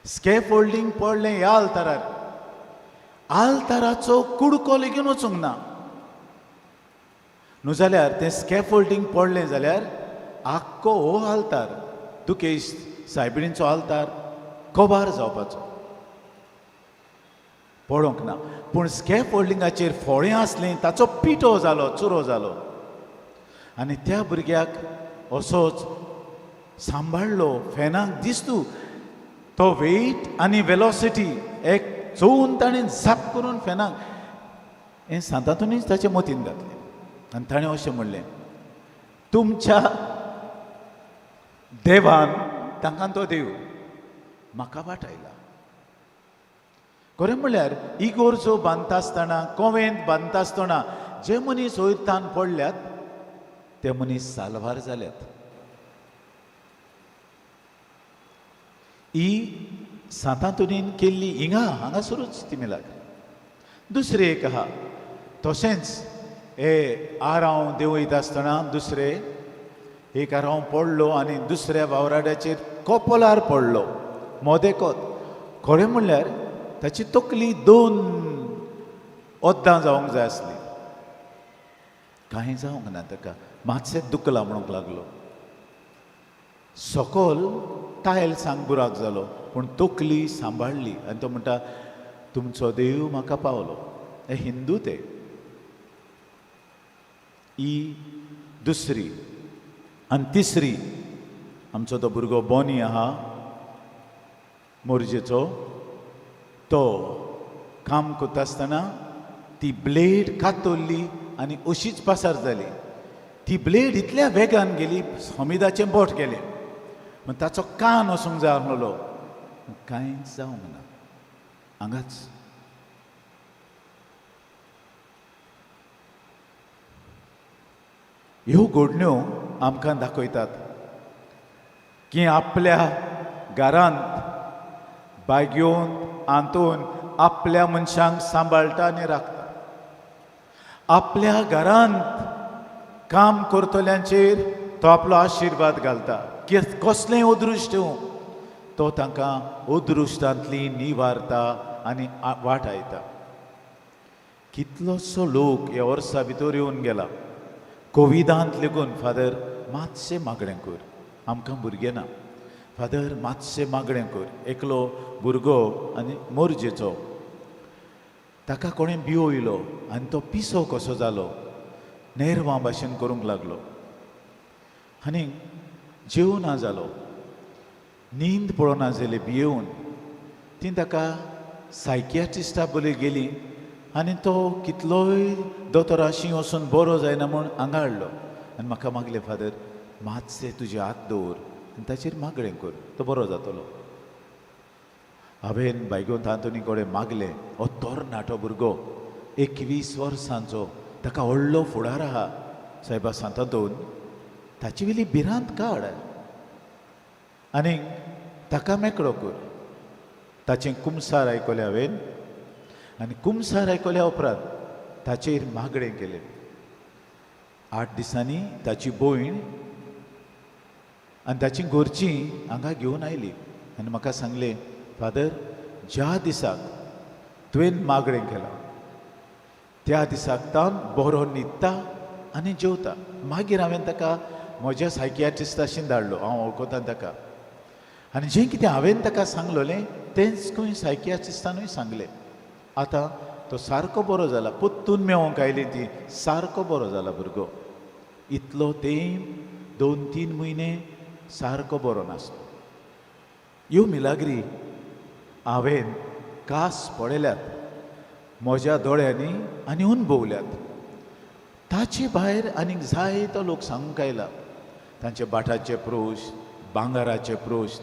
स्कॅफोल्डींग पडलें ह्या आल्तारार, आल्ताराचो कुडको लेगीन वचूंक ना. न्हू जाल्यार तें स्कॅफोल्डींग पडलें जाल्यार आख्खो हो आल्तार दुकेश सायबिणीचो आल्तार कबार जावपाचो. पळोवंक ना, पूण स्कॅफोल्डिंगाचेर फोळें आसलें ताचो पिठो जालो, चुरो जालो. आनी त्या भुरग्याक असोच सांबाळ्ळो. फॅनाक दिसतू तो वेट आनी वेलोसिटी एक चोवन ताणें झाप करून फॅनाक हें सांतातूनच ताचे मतीन घातलें. आनी ताणें अशें म्हणलें, तुमच्या देवान तांकां तो देव म्हाका वाटायला. खरें म्हणल्यार इगोर्जो बांदता आसतना, कोवेंत बांदता आसतना जे मनीस वयतान पडल्यात ते मनीस साल्वार जाल्यात. ही सांतांतोनीन केल्ली हिंगा हांगासरूच ती मिलाग्र. दुसरें एक आहा, तशेंच हे आराव देंवयता आसतना दुसरे एक आराव पडलो आनी दुसऱ्या वावराड्याचेर कोपलार पडलो मोदेकोत. खरें म्हणल्यार ताची तकली 2 ओद्दां जावंक जाय आसली, कांय जावंक ना ताका, मातशें दुखलां म्हणूंक लागलो. सकल तायल सांग बुराक जालो पूण तकली सांबाळ्ळी. आनी तो म्हणटा तुमचो देव म्हाका पावलो. हे हिंदू ते. ही दुसरी. आनी तिसरी आमचो तो भुरगो बोनी आहा मोरजेचो, तो काम करता आसतना ती ब्लेड कातरली आनी अशीच पासार जाली. ती ब्लेड इतल्या वेगान गेली हमीदाचें बोट गेलें, पूण ताचो कान वचूंक जाय आसलेलो, कांयच जावंक ना हांगाच. ह्यो घडण्यो आमकां दाखयतात की आपल्या घरांत बागयोवन आंतून आपल्या मनशांक सांबाळटा आनी राखता. आपल्या घरांत काम करतल्यांचेर तो आपलो आशिर्वाद घालता. कसलें अदृश्ट येवं तो तांकां अदृश्टांतली निवारता आनी वाटायता. कितलोसो लोक ह्या वर्सा भितर येवन गेला. कोविडांत लेगून फादर मातशें मागणें कर, आमकां भुरगें ना, फादर मातशें मागणें कर. एकलो भुरगो आनी मोरजेचो, ताका कोणें बियोयलो आनी तो पिसो कसो जालो, नेरवां भाशेन करूंक लागलो आनी जेवना जालो, न्हीद पळोवना जाली भियेवन. ती ताका सायकियाट्रिस्टा बरी गेली आनी तो कितलोय दोतोराशी वचून बरो जायना म्हूण हांगा हाडलो. आनी म्हाका मागलें, फादर मातशें तुजे हात दवर आनी ताचेर मागणें कर, तो बरो जातलो. हांवें बायगोन तांतोनी कडेन मागलें, हो तरणाटो भुरगो 21 वर्सांचो, ताका व्हडलो फुडार आहा सायबा सांतांतून, ताची वेली भिरांत काड आनी ताका मेकळो कर. ताचें कुमसार आयकलें हांवें आनी कुमसार आयकल्या उपरांत ताचेर मागणें केलें. 8 दिसांनी ताची भयण आनी ताची घरचीं हांगा घेवन आयली आनी म्हाका सांगलें, फादर ज्या दिसाक तुवें मागणें केलां त्या दिसाक तावन बरो न्हिदता आनी जेवता. मागीर हांवें ताका म्हज्या सायकियाट्रिस्टाशीन धाडलो, हांव वळखता ताका. आनी जें कितें हांवें ताका सांगलोलें तेंच खंय सायकियाट्रिस्टानूय सांगलें. आतां तो सारको बरो जाला, परतून मेवोंक आयली ती, सारको बरो जाला भुरगो. इतलो तेंप 2-3 म्हयने सारको बरो नासलो. ह्यो मिलाग्री हांवें कास पळयल्यात म्हज्या दोळ्यांनी आनी अनुभवल्यात. ताचे भायर आनीक जायतो लोक सांगूंक आयला. तांचे बाटाचे प्रोश, भांगराचे प्रोश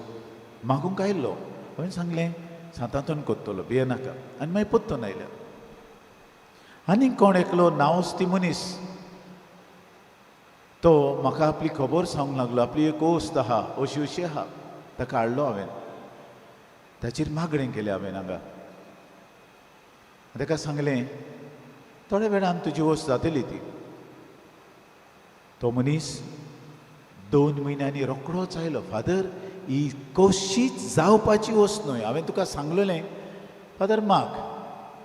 मागूंक आयिल्लो. हांवें सांगलें सांतांतून कोत्तलो, भियेनाका. आनी मागीर पोत्तून आयल्या. आनी कोण एकलो नांवस्ती मनीस तो म्हाका आपली खबर सांगूंक लागलो, आपली एक वस्त आहा, अशी अशी आहा. ताका हाडलो हांवें, ताचेर मागणें केलें हांवें हांगा. ताका सांगलें थोड्या वेळान तुजी वस्त जातली ती. तो मनीस 2 म्हयन्यांनी रोकडोच आयलो, फादर ही कशीच जावपाची वस्त न्हय, हांवें तुका सांगलेलें फादर माग,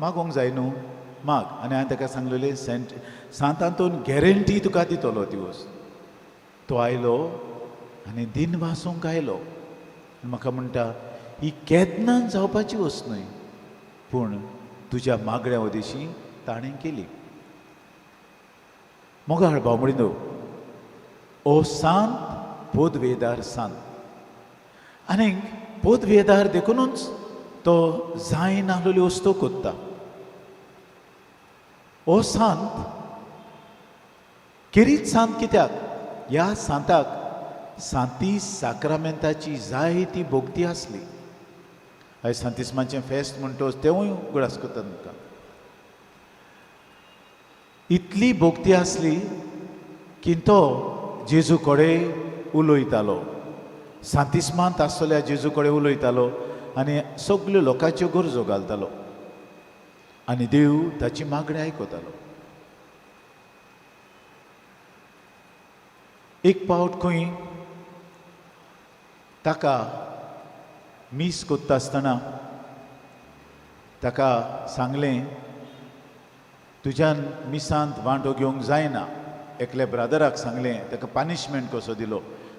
मागोंक जाय न्हू, माग. आनी हांवें ताका सांगलेलें सेंट सांत आंतोन गॅरंटी तुका दितलो ती वस्त. तो आयलो आनी दिन वासूंक आयलो. म्हाका म्हणटा ही केन्ना जावपाची वस्त न्हय, पूण तुज्या मागण्या उदेशी ताणें केली. मोगाळ भाव म्हणिनो, ओ सांत पोदवेदार सांत, आनीक पोदवेदार देखुनूच तो जायनाहलेली वस्तू कोत्ता. ओ सांत केरीत सांत कित्याक? ह्या सांताक सांती साक्रामेंताची जायती भोगती आसली. आयज सांतिस्माचें फेस्त म्हणटोच तेवूय उगडास करतात म्हाका. इतली भोगती आसली की तो जेजू कडेन उलयतालो, सांतिस्मांत आसलेल्या जेजू कडेन उलयतालो आनी सगल्यो लोकांच्यो गरजो घालतालो आनी देव ताची मागणी आयकतालो. एक पावट खंय ताका मीस कोत्ता आसतना ताका सांगलें तुज्यान मिसांत वांटो घेवंक जायना. एकल्या ब्रादराक सांगलें, ताका पनिशमेंट कसो दिलो,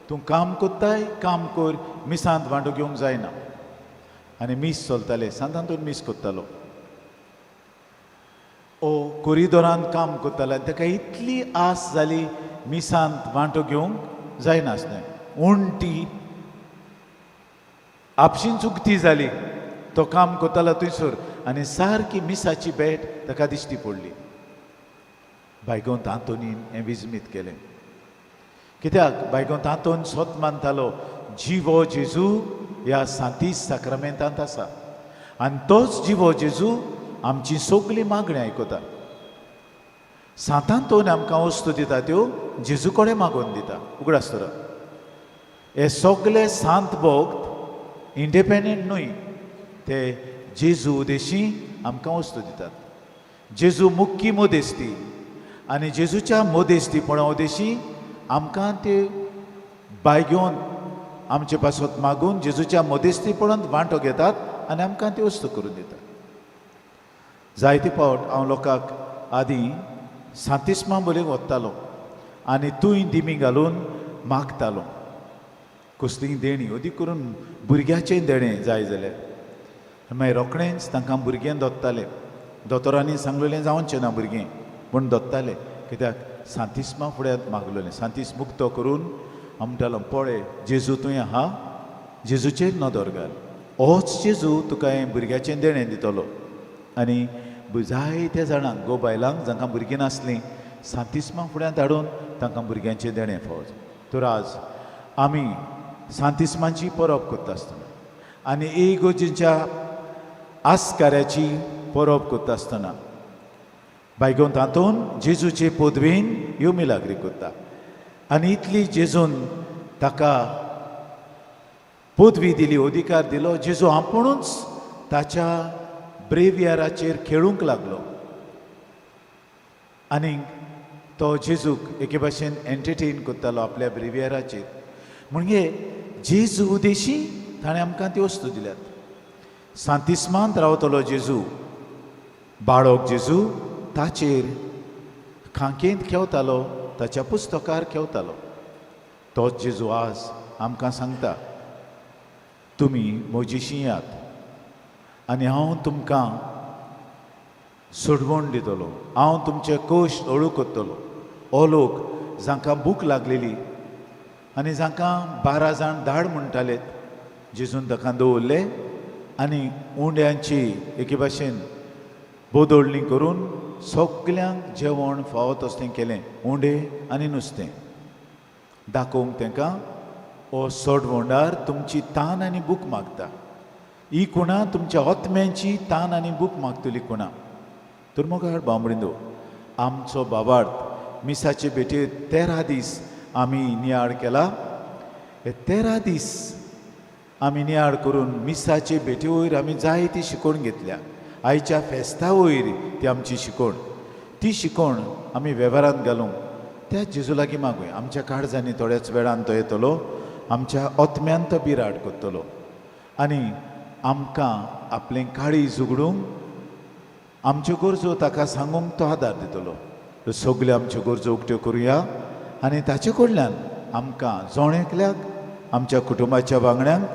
तूं काम कोत्ताय काम कर, मिसांत वांटो घेवंक जायना. आनी मीस चलतालें, सांतांतून मीस कोत्तालो. ओ कोरिदोरान काम कोत्तालो आनी ताका इतली आस जाली मिसांत वांटो घेवंक जायनासलें. उंटी आपशींच उक्ती जाली. तो काम कोत्तालो थंयसर आनी सारकी मिसाची भेट ताका दिश्टी पडली. बायगोंत आंतोनीन हें विजमीत केलें. कित्याक बायगोंत आंतोन सोत मानतालो जिवो जेजू ह्या सांतीस साक्रामेंतांत आसा आनी तोच जिवो जेजू आमची सगळीं मागणी आयकता. सांतांतोन आमकां वस्तू दिता त्यो जेजू कडेन मागोवन दिता. उगडास दवरात, हे सगळे सांत भक्त इंडिपेंडंट न्हय, ते जेजू उदेशी आमकां वस्तू दितात. जेजू मुख्य मदेस्ती आनी जेजूच्या मदेस्तीपणा उदेशी आमकां ते बायगेवन आमचे पासत मागून जेजूच्या मदेस्तीपणांत वांटो घेतात आनी आमकां त्यो वस्तू करून दितात. जायते फावट हांव लोकांक आदीं सांतिस्मा बोलेक वतालो आनी तूंय दिमी घालून मागतालो कसलीय देणी, अदीक करून भुरग्याचें देणें जाय जाल्यार. मागीर रोखडेंच तांकां भुरगें दोत्ताले. दोतोरांनी सांगलेलें जावचें ना भुरगें, पूण दोत्ताले. कित्याक सांतिस्मा फुड्यांत मागलेलें. सांतीस मुक्त करून हांव म्हणटालो पळय जेजू तुवें आहा, जेजूचेर नदर घाल, होच जेजू तुका हें भुरग्याचें देणें दितलो. आनी जायत्या जाणांक, गो बायलांक जांकां भुरगीं नासलीं, सांतिस्मा फुड्यांत हाडून तांकां भुरग्यांचें देणें फावो. तर आज आमी सांतिस्माची परब करता आसतना आनी इगर्जेच्या आस्काऱ्याची परब करता आसतना बायगोन तातून जेजूचे पदवेन ह्यो मिलाग्री करता. आनी इतली जेजून ताका पदवी दिली, अधिकार दिलो, जेजू आपुणूच ताच्या ब्रेवियराचेर खेळूंक लागलो आनी तो जेजूक एके भाशेन एंटरटेन करतालो आपल्या ब्रेवियराचेर. म्हणजे जेजू उदेशी ताणें आमकां त्यो वस्तू दिल्यात. सांतिस्मांत रावतलो जेजू, बाळक जेजू ताचेर खांकेंत खेवतालो, ताच्या पुस्तकार खेवतालो. तोच जेजू आज आमकां सांगता तुमी म्हजेशी यात आनी हांव तुमकां सोडवण दितलो, हांव तुमचे कश्ट हळू करतलो. हो लोक जांकां भूक लागलेली आनी जांकां 12 जाण धाड म्हणटाले, जेजून ताका दवरले आनी उंड्यांची एके भाशेन बोदोळणी करून सगल्यांक जेवण फावो तसलें केलें, उंडे आनी नुस्तें. दाखोवंक तांकां हो सोडवोंडार तुमची तान आनी भूक मागता. ही कुणा तुमच्या आत्म्यांची तान आनी भूक मागतली कुणा. तर मोगाळ बांबडिंदो, आमचो बाबार्थ मिसाचे भेटेर 13 दीस आमी नियाळ केला. हे 13 दीस आमी नियाळ करून मिसाचे भेटे वयर आमी जायती शिकवण घेतल्या. आयच्या फेस्ता वयर ती आमची शिकवण, ती शिकवण आमी वेव्हारांत घालूंक त्या जेजू लागीं मागूया. आमच्या काळजांनी थोड्याच वेळान तो येतलो, आमच्या आत्म्यान तो बिराड करतलो आनी आमकां आपलें काळीज उगडूंक, आमच्यो गरजो ताका सांगूंक तो आदार दितलो. सगल्यो आमच्यो गरजो उक्त्यो करुया आनी ताचे कडल्यान आमकां जण एकल्याक, आमच्या कुटुंबाच्या वांगड्यांक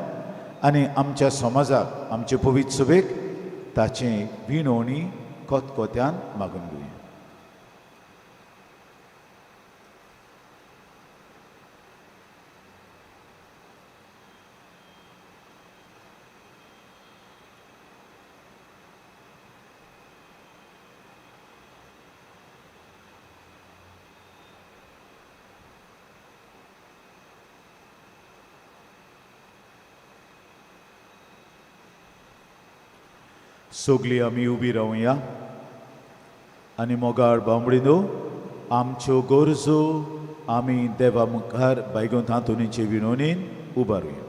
आनी आमच्या समाजाक, आमचे पवित्र सभेक ताचें विनवणी कोतकोत्यान मागून घेवया. सगळीं आमी उबी रावया आनी मोगाळ बांबडिनो, आमच्यो गरजो आमी देवा मुखार बायगोंत आंतोनीचे विनवणीन उबारुया.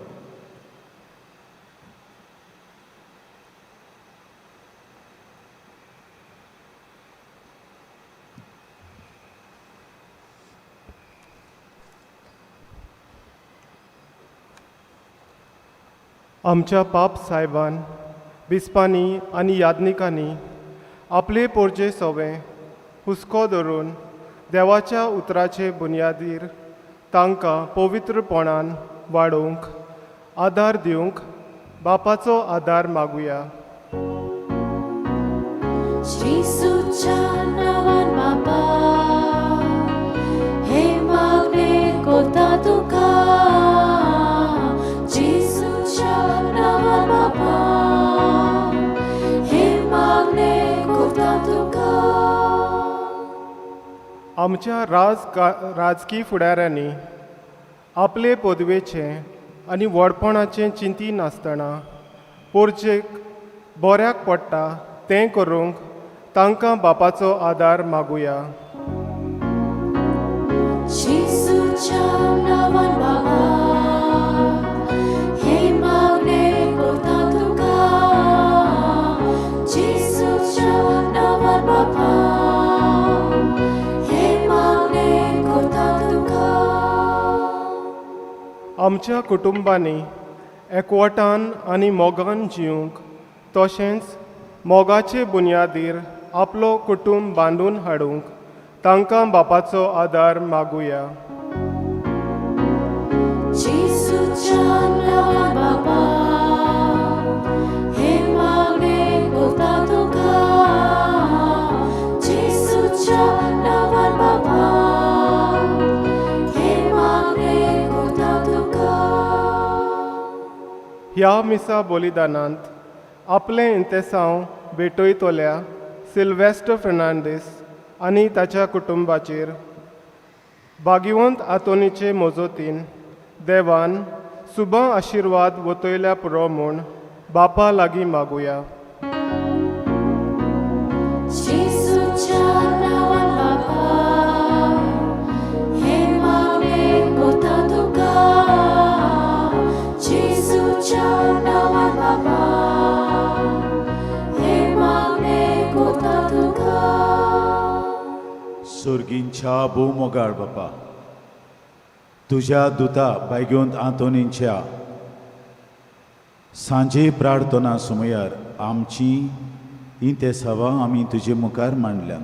आमच्या पाप साहेबान, बिस्पांनी आनी याज्ञिकांनी आपले पोरजे सोवे हुस्को धरून देवाच्या उतराचे बुन्यादीर तांकां पवित्रपणान वाडोवंक आदार दिवंक बापाचो आदार मागुया. जेजूच्या नांवान बापा, हे मागणें कोता तुका. जेजूच्या नांवान बापा, हे मागणें कोता तुका. आमच्या राजकी फुडाऱ्यांनी आपले पदवेचें आनी व्हडपणाचें चिंती नासतना पोरचेक बऱ्याक पडटा तें करूंक तांकां बापाचो आदार मागुया. जेजूच्या नांवान बाबा, हे मागणें कोता तुका. जेजूच्या नांवान बाबा, हे मागणें कोता तुका. आमच्या कुटुंबांनी एकवटान आनी मोगान जिवंक तशेंच मोगाचे बुन्यादीर आपलो कुटुंब बांदून हाडूंक तांकां बापाचो आदार मागुया. जेजूच्या नांवान बाबा, हे मागणें कोता तुका. जेजूच्या नांवान बाबा, हे मागणें कोता तुका. ह्या मिसा बलिदानांत आपलें इंतेसांव भेटयतल्या सिल्वेस्टर फेर्नांडीस आनी ताच्या कुटुंबाचेर भाग्यवंत आंतोनीचे मजतीन देवान सुबा आशिर्वाद वतयल्या पुरो म्हूण बापा लागीं मागुया. जेजूच्या नांवान बाबा, हे मागणें कोता तुका. जेजूच्या नांवान बाबा, हे मागणें कोता तुका. सोर्गींच्या भोव मोगाळ बापा, तुज्या दुता बायगोंत आंतोनीच्या सांजे प्रार्थना सुमयार आमची इंतेसांवां आमी तुजे मुखार मांडल्यात,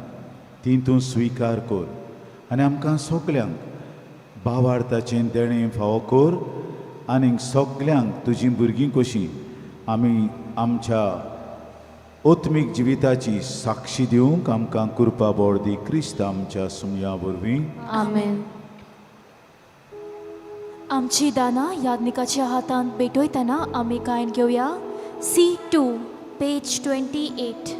ती तूं स्विकार कर आनी आमकां सगल्यांक भावार्थाचें देणें फावो कर आनी सगल्यांक तुजीं भुरगीं कशीं आमी आमच्या आत्मीक जिविताची साक्षी दिवंक आमकां कृपा बोड दी क्रिस्त आमच्या सुमया वरवीं. आमेन. आमची दानां याज्ञिकाच्या हातांत भेटयतना आमी गायन घेवया C2 page 28.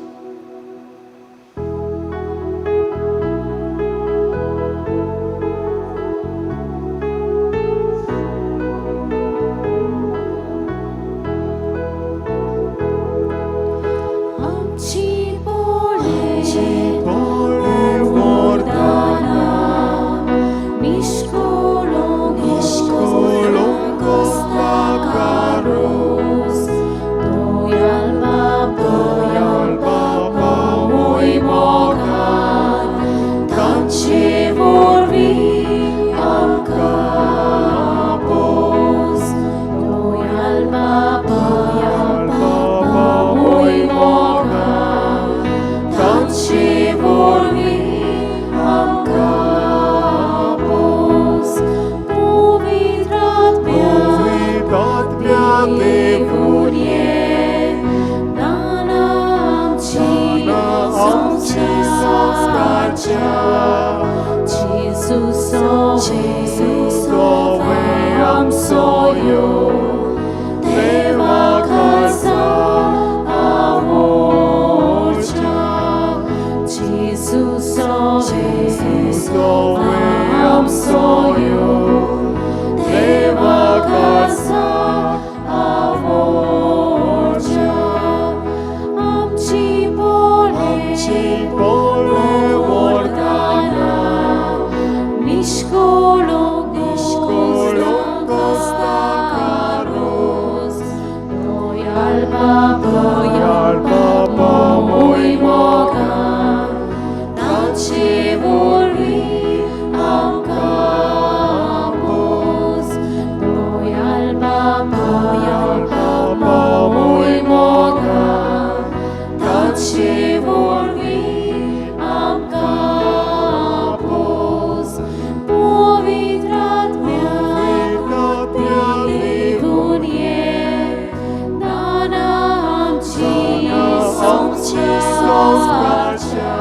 संस्कारच्या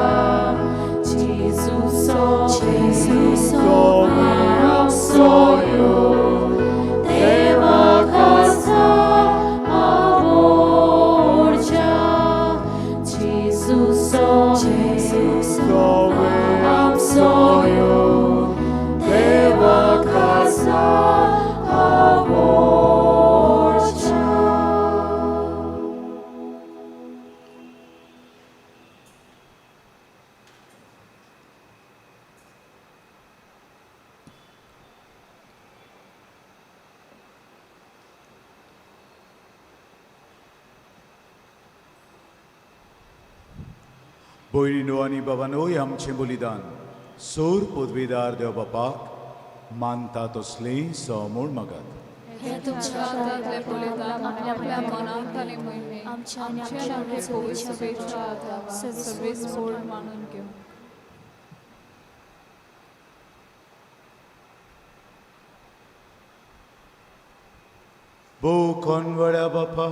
जेजूचो आमचोयो देवा खासा आवडच्या जेजूचो आमचोयो देवा खासा आवडच्या. भयणीनो आनी बाबानोय, आमचें बलिदान सोर पदवीदार देव बापाक मानता तसलें म्हूण मागात. हे तुमच्या हातांतलें बलिदान आपल्या मनाक आनी मोहिमेक आमच्या आनी आमच्या आमच्या आमच्या पवित्र सभेच्या हातावा सर्वेस्पोर मानून घेवं. भोव कोनवळ्या बापा,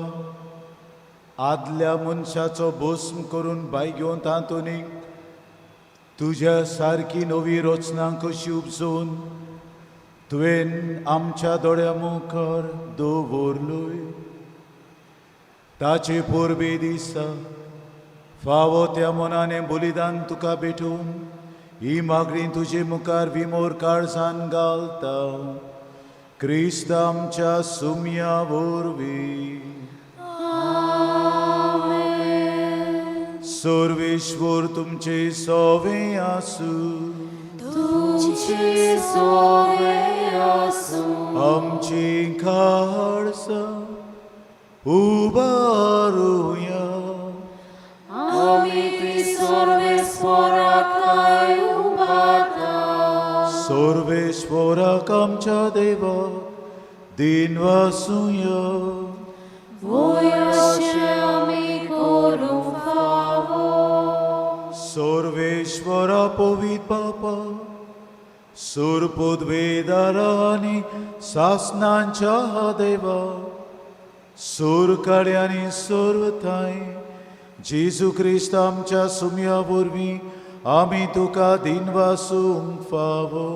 आदल्या मनशाचो भस्म करून बाय घेवन तातूंत तुज्या सारकी नवी रचना कशी उपजून तुवें आमच्या दोळ्या मुखार दवरलोय, ताचे परबे दिसा फावो त्या मनाने बलिदान तुका भेटून ही मागणी तुजे मुखार विमोर काळजान घालता, क्रिस्त आमच्या सुम्या वरवीं. सर्वेश्वर तुमचे सोवे आसूं. तुमचे सोवे आसूं. आमची काळसां उबारुया. आमी ती सर्वेस्वराक काय उबारता. सर्वेश्वराक आमच्या देवा दिनवासुया. वय अशें आमी करूंक फावो. सर्वेश्वरा पवित बापा, सूर पदवेदारा आनी सासनांच्या देवा, सूर काड्यांनी सर्व ठांय जेजू क्रिस्त आमच्या सुम्या वरवीं आमी तुका दिनवासूंक फावो.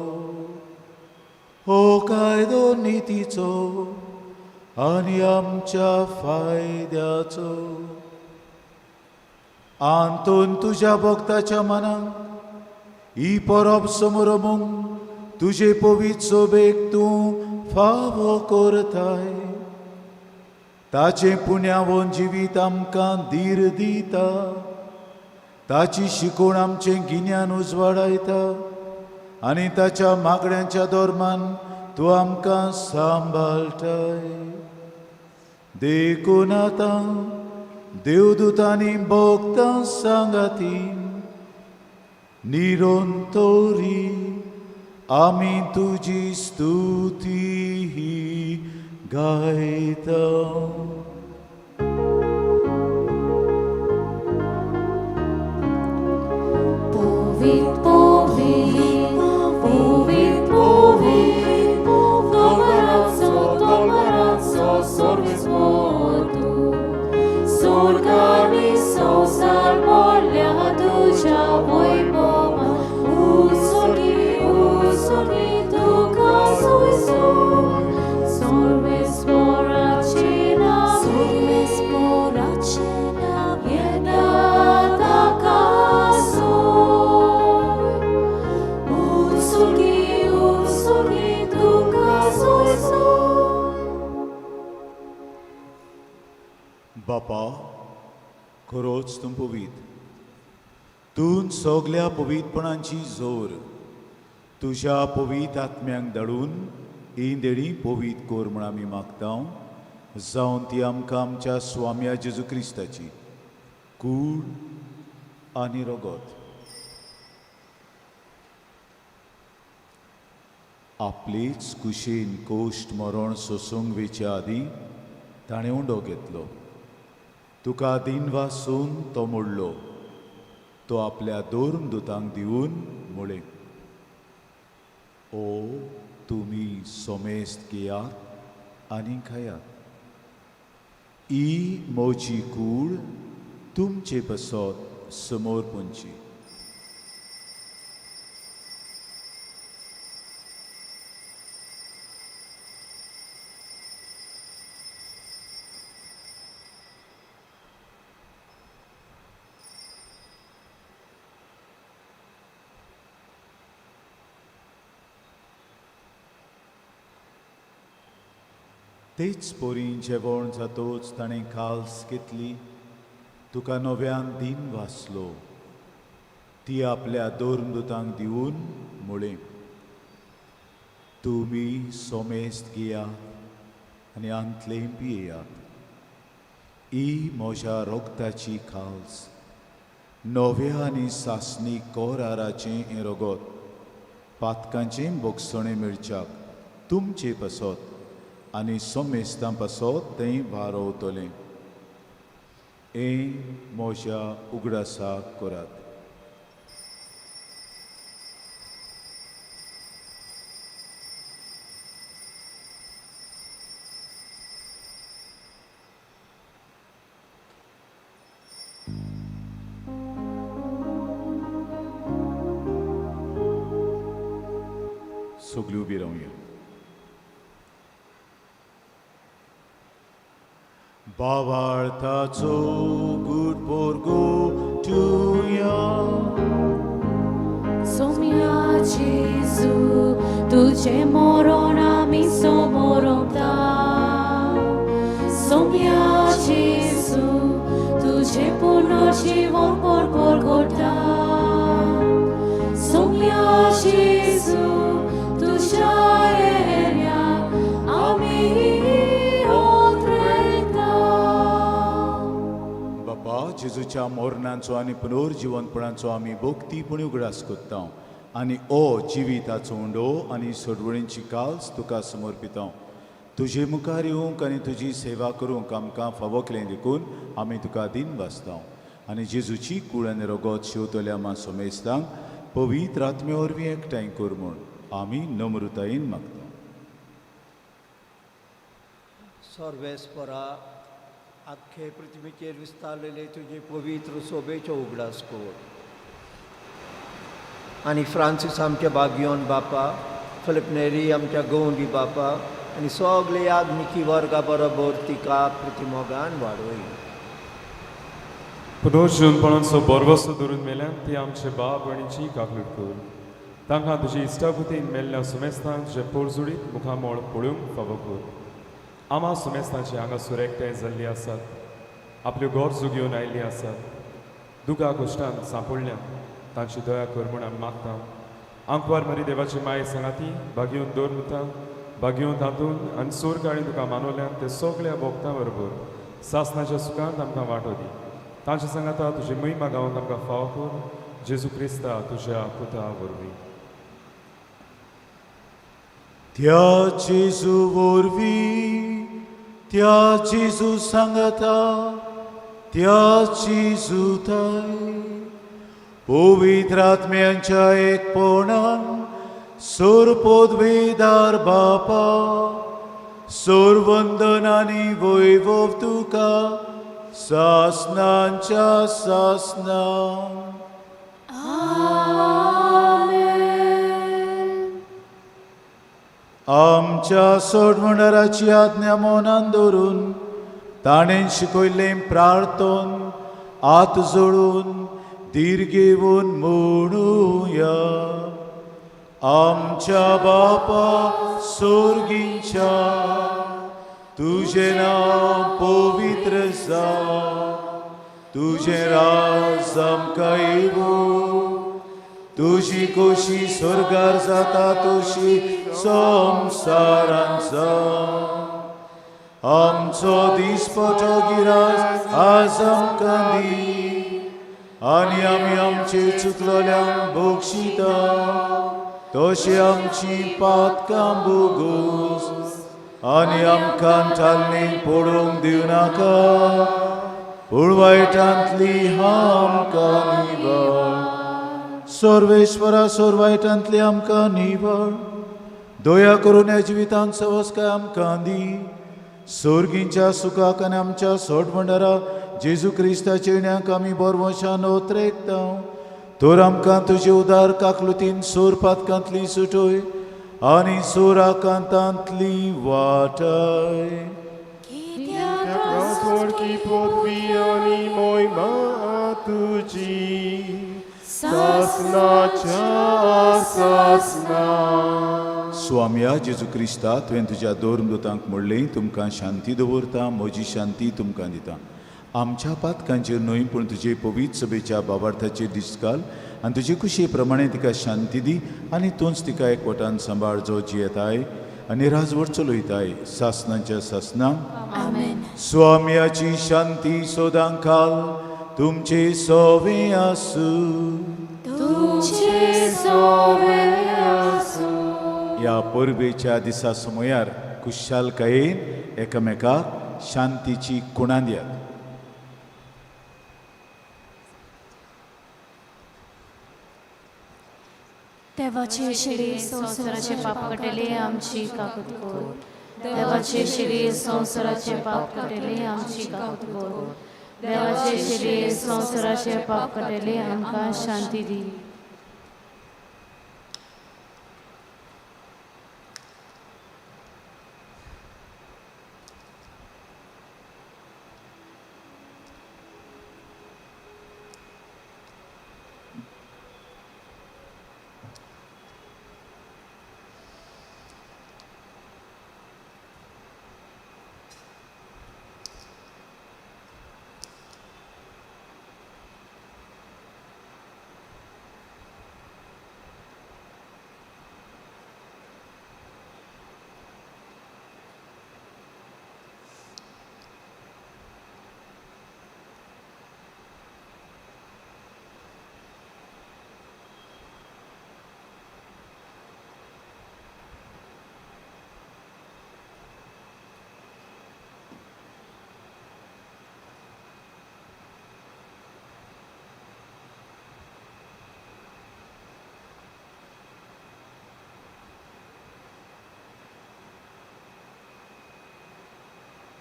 हो कायदो नितीचो आनी आमच्या फायद्याचो. आंतून तुज्या भक्ताच्या मनाक ही परब समरमूंक तुजे पवित्र सोबेक तूं फावो करताय, ताचें पुण्यावन जिवीत आमकां धीर दिता, ताची शिकवण आमचें गिन्यान उजवाडायता आनी ताच्या मागण्यांच्या धर्मान तूं आमकां सांबाळटाय. देखून आतां देवदूतांनी भोगतां सांगातीन निरंतरी आमी तुजी स्तुती गायता. पवित्र पवित्र पवित्र पवित्र तोलमराचो तोलमराचो सर्वेस्पोर तूं, स्वर्ग आनी संवसार भरल्या तुज्या वैभवान. उत्सर्गी उत्सर्गी तुका सोयसून सर्वेस्पोराचे नांवी येता ताका सोय. उत्सर्गी उत्सर्गी तुका सोयसून. बापा, खरोच तूं पवीत, तूं सगल्या पवित्रपणाची जोर तुज्या पवीत आत्म्यांक धाडून ही देणी पवीत कर म्हूण आमी मागता, जावन ती आमकां आमच्या स्वाम्या जेजू क्रिस्ताची कूड आनी रगत आपलेच कुशीन कोश्ट मरण सोसूंक वेच्या आदीं ताणें उंडो घेतलो, तुका दिनवासून तो मोडलो, तो आपल्या दोन दुतांक दिवन म्हळें, ओ तुमी सोमेस्त घेयात आनी खायात, ही म्हजी कूड तुमचे पसत समोर पुंची. तेच पोरीं जेवण जातोच ताणें काल्स घेतली, तुका नव्यान दिन वाचलो, ती आपल्या दोर्मदुतांक दिवन म्हळें, तुमी सोमेस्त घेयात आनी आंतलें पियेयात, ही म्हज्या रोगताची काल्स, नव्या आनी सासणी कोराराचें हें रगत, पातकांचें बोगसणें मेळच्याक तुमचे पासत आनी सोमेस्तां पासत तें वारोवतलें. हें म्हज्या उगडासाक करात. सगळीं उबी रावया. बावाळताचो गुड पोरगो तुया सोम्या जेजू तुझे मरण आमी समोरता, सोम्या जेजू तुझे पुनर्जीवन परपर करता, सोम्या जेजू तुझ्या येण्या आमी ओतरेता. बापा, जेजूच्या मरणाचो आनी पुनर्जिवनपणाचो आमी भक्तीपणी उगडास करता आनी ओ जिविताचो उंडो आनी सोडवणीची काल्स तुका समर्पिता. तुजे मुखार येवंक आनी तुजी सेवा करूंक आमकां फावो केलें देखून आमी तुका दिन वाचता आनी जेजूची कूळ आनी रगत शिंवतल्या मा सोमेस्तांक पवित्र आत्मे वरवीं एकठांय कर म्हूण आमी नम्रतायेन मागता. सर्वेस्परा, आख्खे पृथ्वीचेर विस्तारलेले तुजे पवित्र सोबेचो उगडास कर आनी फ्रांसीस आमच्या बागियोन बापा, फिलिप नेरी आमच्या गवंडी बापा आनी सगळे आग्निकी वर्गा बरोबर तिका प्रतिमोगान वाडोय. पुनर्जीवनपणाचो बरवसो धरून मेल्यान ती आमचे बाप आनी काकलूट कर. तांकां तुजी इश्टागुतीन मेल्ल्या सुमेस्तांक जे पोरजुडीत मुखामळ पळोवंक फावो कर. आमा सुमेस्तांची हांगासर एकठांय जाल्ली आसात, आपल्यो गरजो घेवन आयिल्ली आसात, दुखा कश्टान सांपडल्यात, तांची दया कर म्हूण आमी मागता. आंकवार मरी देवाची माये सांगाती बागेवन दवर मुता बागेवन तातूंत आनी सोर काळी तुका मानवल्यान ते सगळ्या भोगतां बरोबर सासनाच्या सुखांत आमकां वांटो दी. तांचे सांगाता तुजी महिमा गावंक आमकां फावो कर, जेजू क्रिस्ता तुज्या पुता वरवीं. त्या जेजू वरवीं, त्या जेजू सांगाता, त्या जेजू ताय पवित्र आत्म्यांच्या एकपणान सोरपोदवेदार बापा, सोरवंदन आनी वैभव तुका सासनांच्या सासना. आमच्या सोडवणाराची आज्ञा मनान धरून ताणें शिकयल्लें प्रार्थन हात जोडून धीर घेवन म्हणुया. आमच्या बापा सोर्गींच्या, तुजें नांव पवित्र जावं, तुजें राज आमकां येवूं, तुजी खोशी स्वर्गार जाता तशी संवसारांत जावं. आमचो दिसपटो गिरास आज आमकां दी आनी आमी आमचे चुकलोल्यांक बक्षिता तशें आमची पातकां बोगोस आनी आमकां तालनेक पडोवंक दिवनाका, पूण वायटांतली आमकां निवळ. सर्वेश्वरा, सोर वायटांतली आमकां निवळ, दया करून ह्या जिवितांत सवसकाय आमकां दी. सोर्गींच्या सुखाक आनी आमच्या सोडवणदारा जेजू क्रिस्ताच्या येण्याक आमी बरवशान ओतरेकता. तर आमकां तुजे उदार काकलुतीन सूर पातकांतली सुटोय आनी सुराकांतांतली वाटाय. की पदवी आनी मोहिमा तुजी सासनाच्या सासना. स्वाम्या जेजू क्रिस्ता, तुवें तुज्या धर्मदूतांक म्हणलें, तुमकां शांती दवरता, म्हजी शांती तुमकां दिता. आमच्या पातकांचेर न्हय पूण तुजे पवित्र सभेच्या बाबार्थाचेर दिश्ट घाल आनी तुजे कुशे प्रमाणे तिका शांती दी आनी तूंच तिका एकवटान सांबाळ, जो जियेताय आनी राजवट चलयताय सासनाच्या सासना. आमेन. स्वाम्याची शांती सदां काल तुमचे सोवे आसूं. तुमचे सोवे आसूं. ह्या परबेच्या दिसा समयार खुशालकायेन एकामेकाक शांतीची कुणां दियात. देवाचे शिरी संवसाराचे पाप काडटले आमची काकूत कर. देवाचे शिरी संवसाराचे पाप काडटले आमची काकूत कर. देवाचे शिरी संवसाराचे पाप काडटले आमकां शांती दी.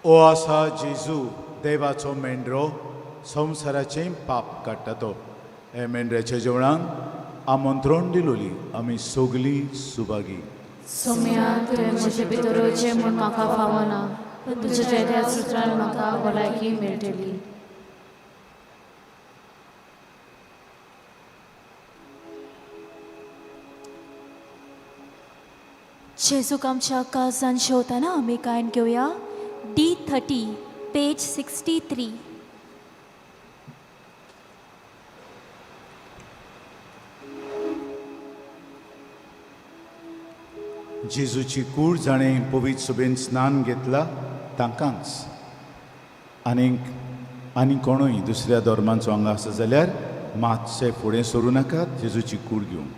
ओ आसा जेजू देवाचो मेंढरो, संवसाराचें पाप काडटा तो. हे मेंढऱ्याच्या जेवणाक आमंत्रण दिलोली आमी सगलीं सुभागी. सोम्या, तुवें म्हजे भितर वचचें म्हूण म्हाका फावना, पूण तुज्या त्या सुत्रान म्हाका भलायकी मेळटली. जेजूक आमच्या काळजान शेवतना आमी गायन घेवया D30 page 63. जेजूची कूड जाणें पवित्र सभेन स्नान घेतला तांकांच, आनीक आनी कोणूय दुसऱ्या धर्मांचो हांगा आसा जाल्यार मातशें फुडें सरूं नाकात जेजूची कूड घेवंक.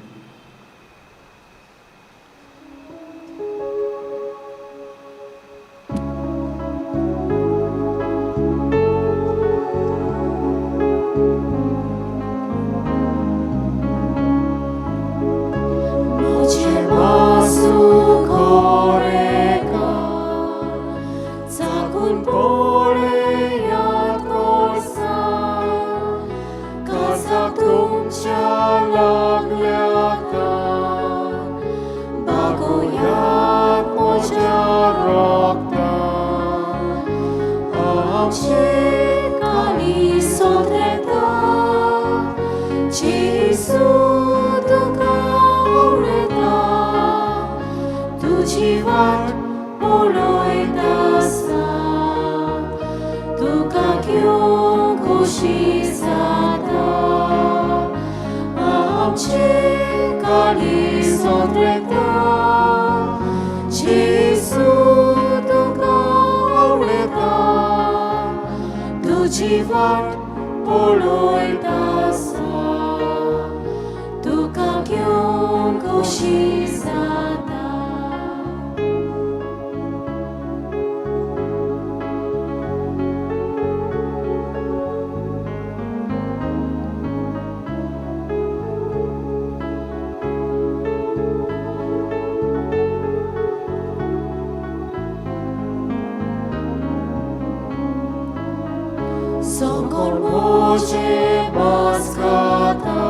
So कोण म्हजें मांस खाता,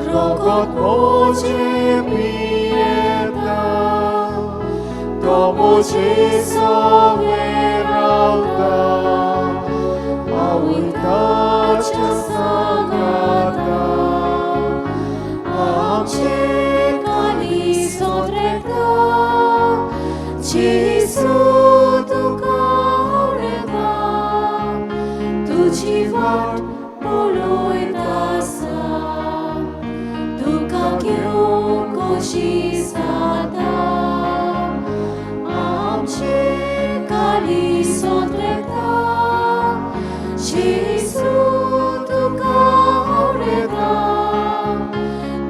रगत म्हजें पियेता, तो म्हजे सवें रावता, हांवूय ताच्या सांगाता. आमचें काळीज सोदरेता, जेजू तुका आवडटा, तुजी वाट पळयत आसा, तुका घेवंक खोशी जाता. आमचें काळीज सोदरेता, जेजू तुका आवडटा,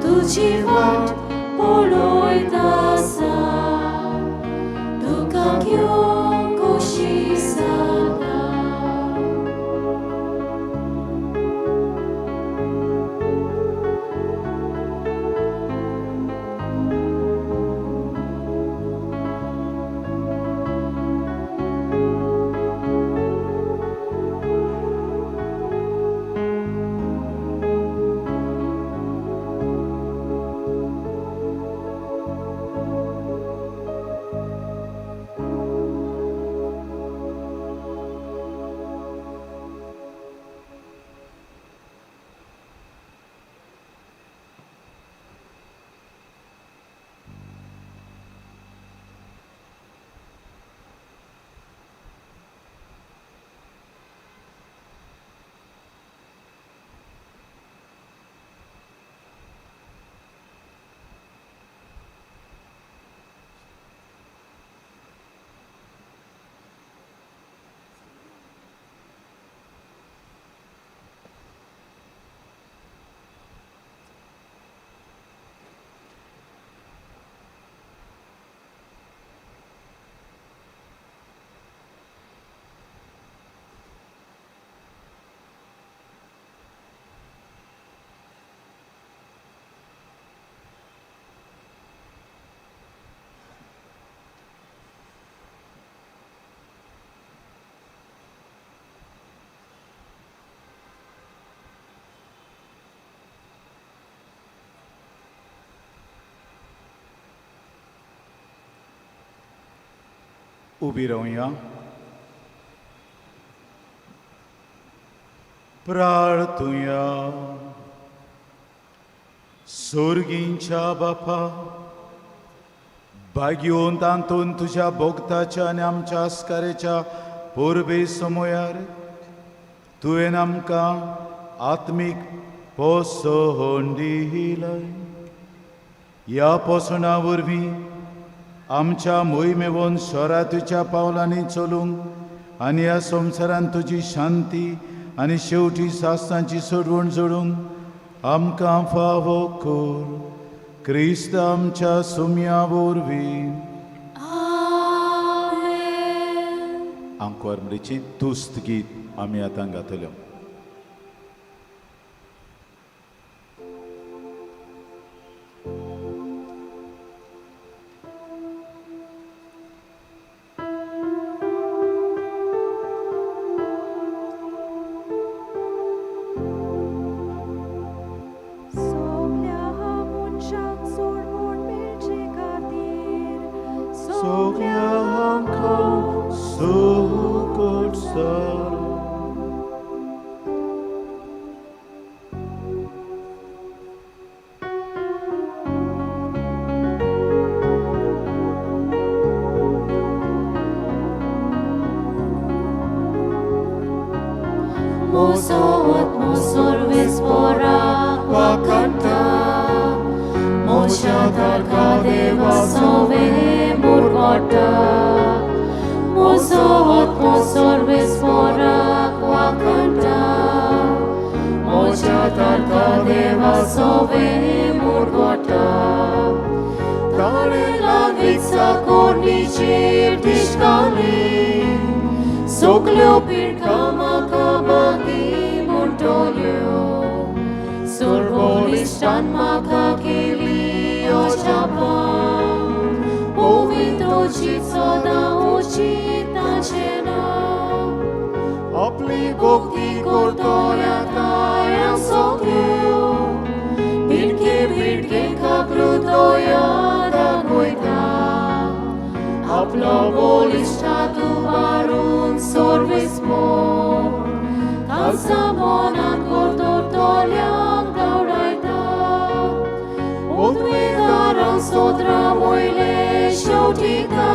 तुजी वाट पळयत आसा, तुका घेवंक खोशी जाता. उबी रावया. प्रार्थुया. सोर्गींच्या बापा, भाग्योन तातूंत तुज्या भोगताच्या आनी आमच्या आस्कारेच्या पोरबे समयार तुवें आमकां आत्मीक पोसवण दिलाय. ह्या पोसणा वरवीं आमच्या मोहिमेवन स्वरातीच्या पावलांनी चलूंक आनी ह्या संवसारांत तुजी शांती आनी शेवटी सासणाची सोडवण जोडूंक आमकां फावो कर. क्रिस्त आमच्या सुम्या वरवीं. आंकवार मरेची तुस्त गीत आमी आतां गातले. सगल्या मनशांक सोडवण मेळचे खातीर, सगल्यांक सुकट sir. Mosot mosor vespora wakanta, Mosha tarka deva sove murgota. Mosot mosor vespora wakanta, Mosha tarka deva sove murgota. Tare la vița cornicir dișcali, Soglio pirca macabagi muntolio, Survolistan macachili ochapa, Ovito ci soda ucita cena. आपली भक्ती करतल्या ताया सोक्यो पिडके पिडके काकृतोया दाखयता आपलो बळिश्ट उबारून service मोर खासा मनान करतल्यांक धांवडायता उदवेदारां सोदरा वयले शेवटिका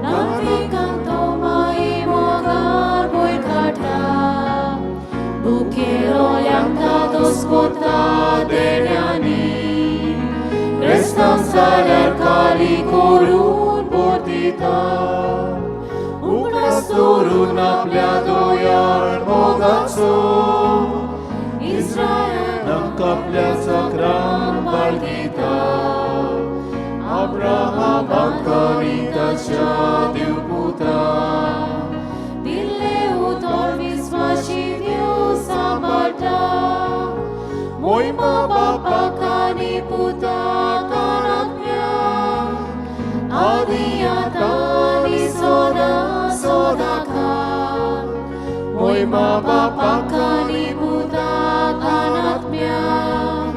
नागरिकांक तो माई मोगार वयर काडटा भुकेलोल्यांक धादोस करता देण्यांनी क्रिस्तांव जाल्यार खाली करून भर दिता उगडास दवरून आपल्या दयाळ मोगाचो इस्रायलाक आपल्या चाकरांक बाळगिता अब्राहमाक आनी ताच्या देवपुताक दिल्लें उतर विस्वाशी देव सांबाळटा मोहिमा बापाक आनी पुताक आत्म्याक आदी आतां आनी सदां सदांकाळ मोहिमा बापाक आनी पुताक आत्म्याक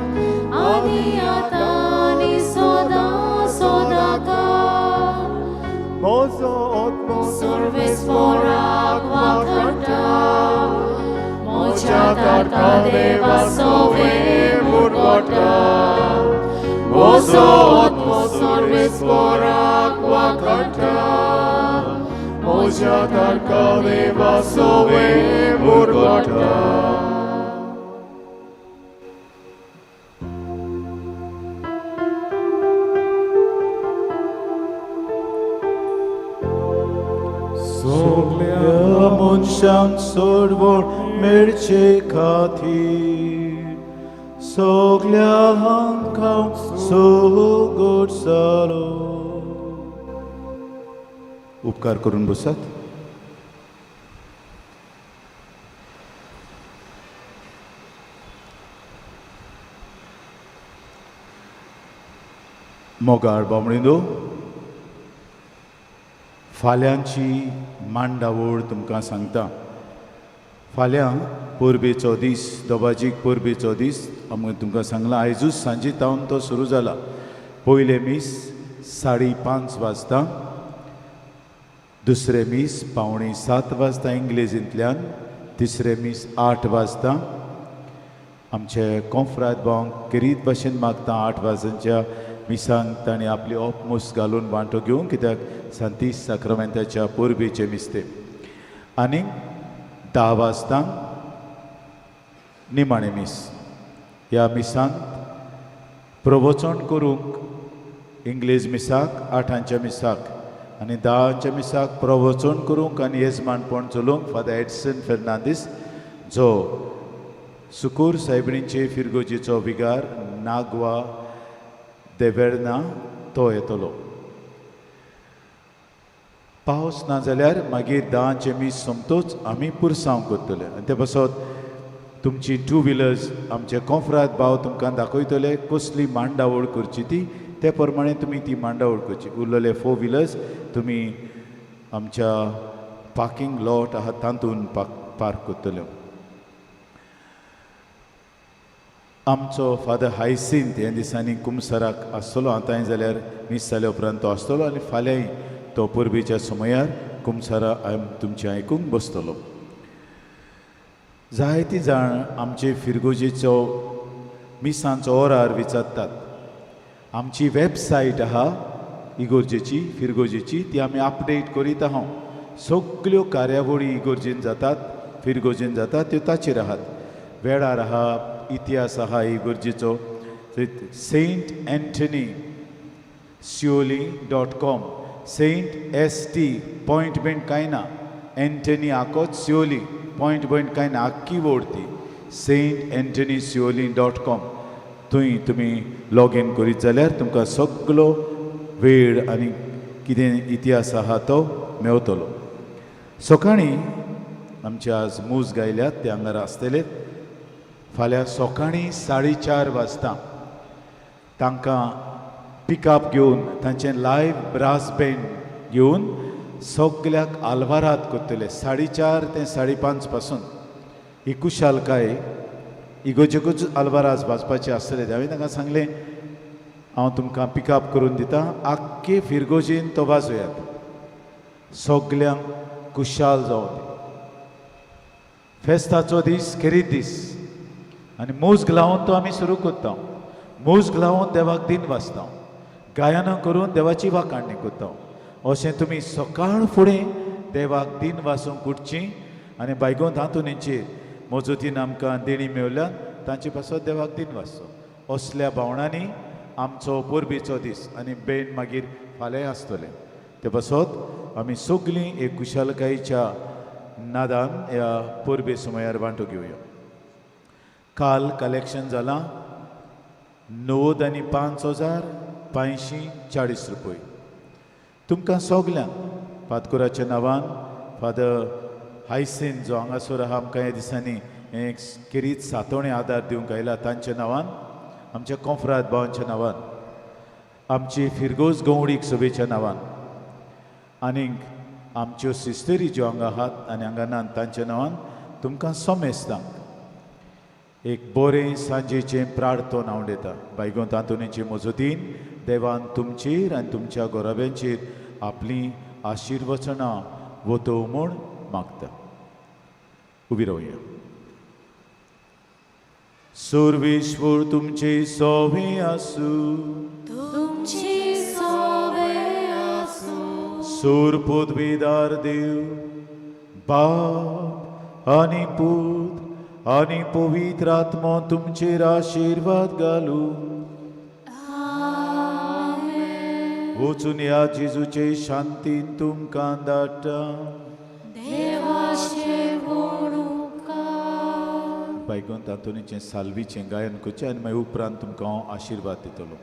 आदी आतां आनी सदां सदांकाळ म्हजो आत्मो सर्वेस्पराक वाखाणटा म्हज्या तारका देवा सवें मुरगोटा म्हजो आत्मो सर्वेस्पराक वाखाणटा म्हज्या तारका देवा सवें मुरगोटा. सगल्या मनशांक सोडवण मेळचे खातीर सगल्या हांकां सुगोड जालो. उपकार करून बसात. मोगाळ बामणिंदो, फाल्यांची मांडावळ तुमकां सांगता. फाल्यां परबेचो दीस, दोबाजीक परबेचो दीस. आमी तुमकां सांगलां आयजूच सांजे तावन तो सुरू जाला. पयलें मीस 5:30 वाजता, दुसरें मीस 6:45 वाजता इंग्लेजींतल्यान, तिसरें मीस 8 वाजता. आमचे कोंफ्राद भावंक खेरीत भाशेन मागता 8 वाजांच्या मिसांक तांणी आपली ऑपमूस घालून वांटो घेवंक, कित्याक सांतीस साक्रामेंताच्या परबेचें मिस्ते. आनी 10 वाजता निमाणें मीस. ह्या मिसांत प्रवचन करूंक इंग्लेज मिसाक 8 मिसाक आनी 10 मिसाक प्रवचन करूंक आनी येजमानपण चलोवंक फादर एडसन फेर्नांदीस, जो सुकूर सायबिणीचे फिरगोजीचो विगार नागवा देवेर्ना, तो येतलो. पावस ना जाल्यार मागीर 10 मीस सोमतोच आमी पुरसांव करतले. आनी ते पासत तुमची टू व्हिलर्स आमचे कोंफ्राद भाव तुमकां दाखयतले कसली मांडावळ करची ती, ते प्रमाणे तुमी ती मांडावळ करची. उरलेले 4 व्हिलर्स तुमी आमच्या पार्किंग लॉट आहा तातूंत पार्क करतले. आमचो फादर हायसिंत ह्या दिसांनी कुमसराक आसतलो. आतांय जाल्यार मीस जाल्या उपरांत तो आसतलो आनी फाल्यांय तो परबेच्या समयार कुमसरा तुमचें आयकूंक बसतलो. जायती जाण आमचे फिरगोजेचो मिसांचो ओरार विचारतात. आमची वेबसायट आहा इगोर्जेची, फिरगोजेची, ती आमी अपडेट करीत आहा. सगल्यो कार्यावळी इगोर्जेन जातात, फिरगोजेन जातात, त्यो ताचेर आहात. वेळार आहा, इतिहास आहा इगोर्जेचो. Saint Anthony Siolim.com, Saint S T point बीन कांय ना, एंटनी आकोच सियोली पॉयंट पॉयंट कांय ना, आख्खी वोड ती सेंट एंटनी सियोली.com. थंय तुमी लॉग इन करीत जाल्यार तुमकां सगलो वेळ आनी कितें इतिहास आहा तो मेवतलो. सकाळीं आमचे आज मूज गायल्यात ते हांगार आसतले. फाल्यां सकाळीं 4:30 वाजता तांकां पिकअप घेवन तांचें लायव्ह ब्रास बँड घेवन सगल्याक आल्वाराद करतले 4:30 ते 5:30 पासून ही कुशालकाय इगोजेकूच आल्वाराज वाजपाचे आसतले. हांवें तांकां सांगलें हांव तुमकां पिकअप करून दिता, आख्खे फिरगोजीन तो वाजोयात, सगल्यांक खुशाल जावं. फेस्ताचो दीस खेरीत दीस आनी मुज्ग लावन तो आमी सुरू करता. मुज्ग लावन देवाक दिन वाचता, गायनां करून देवाची वाखाणणी करता. अशें तुमी सकाळ फुडें देवाक दिन वाचूंक उठची आनी बायगोंत आंतोनीचेर मजतीन आमकां देणी मेवल्यान तांचे पासत देवाक दिन वाचचो. असल्या भावणांनी आमचो परबेचो दीस आनी बेन मागीर फाल्यां आसतलें. ते पासत आमी सगळीं एक खुशालकायेच्या नादान ह्या परबे सुमयार वांटो घेवया. काल कलेक्शन जालां 95,540 रुपये. तुमकां सगल्यांक फादकुराच्या नांवान फादर हायसेन जो हांगासर आहा आमकां ह्या दिसांनी एक खेरीत सातोणे आदार दिवंक आयला तांच्या नांवान, आमच्या कोंफ्राद भावांच्या नांवान, आमची फिरगोज गवडीक सभेच्या नांवान, आनीक आमच्यो सिस्टरी ज्यो हांगा आहात आनी हांगा नात तांच्या नांवान तुमकां समेस्तांक एक बरें सांजेचें प्रार्थन हांव दिता. बायगोंत आंतोनीचे मजतीन देवान तुमचेर आनी तुमच्या गोराब्यांचेर आपलीं आशिर्वचनां वतोव म्हूण मागता. उबी रावया. सर्वेश्वर तुमचे सोवे आसूं, तुमची सोवे आसूं. सूर पदवीदार देव बाप आनी पूत आनी पवित्र आत्मो तुमचेर आशिर्वाद घालूं. वचून ह्या जेजूचे शांतीन तुमकां धाडटा. देवाचे गुण उपकार. बायगोंत आंतोनीचें साल्वीचें गायन करचें आनी मागीर उपरांत तुमकां हांव आशिर्वाद दितलो.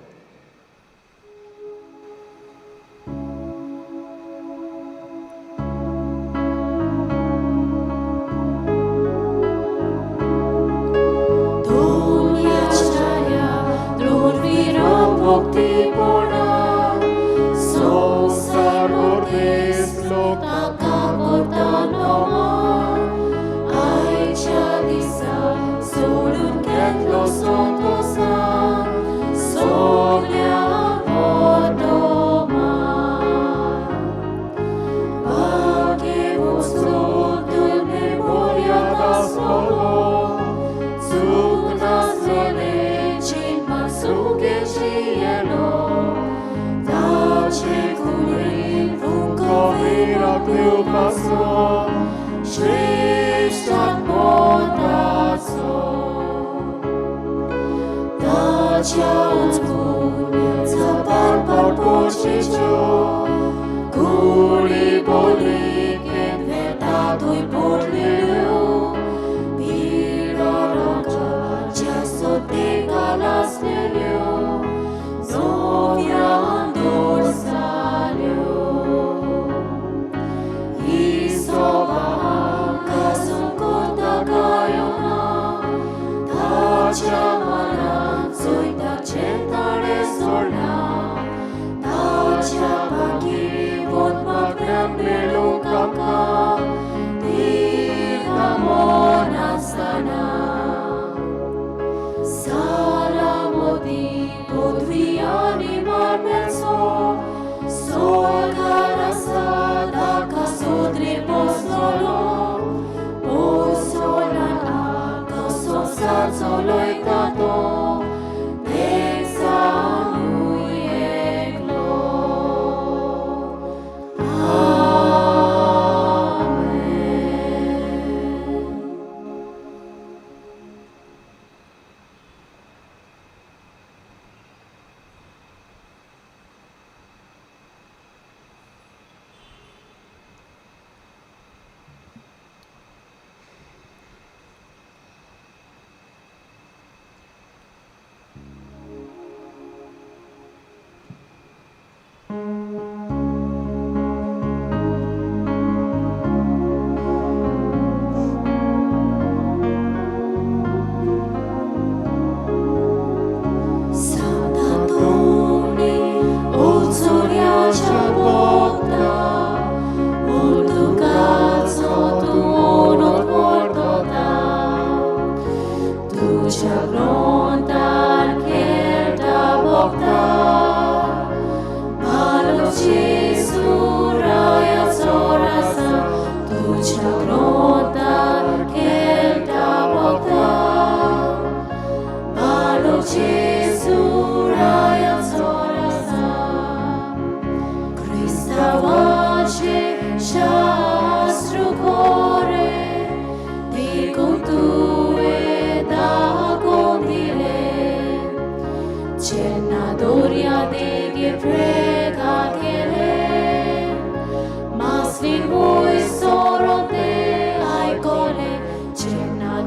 Solo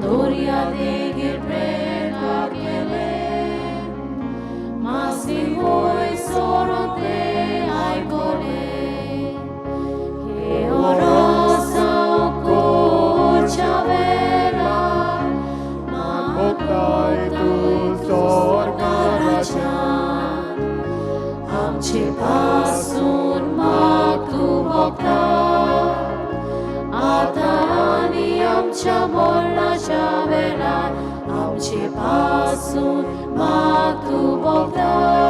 दर्या देगेर प्रेकार केले मासी वयर सरून ते आयकले हे ओरोसांव कोरच्या वेळार मागताय तूं स्वर्गाराच्यान. आमचे पासून माग तूं भोगता आतां आनी आमच्या मरणाच्या वेळार आमचे पासून माग तूं भोगता.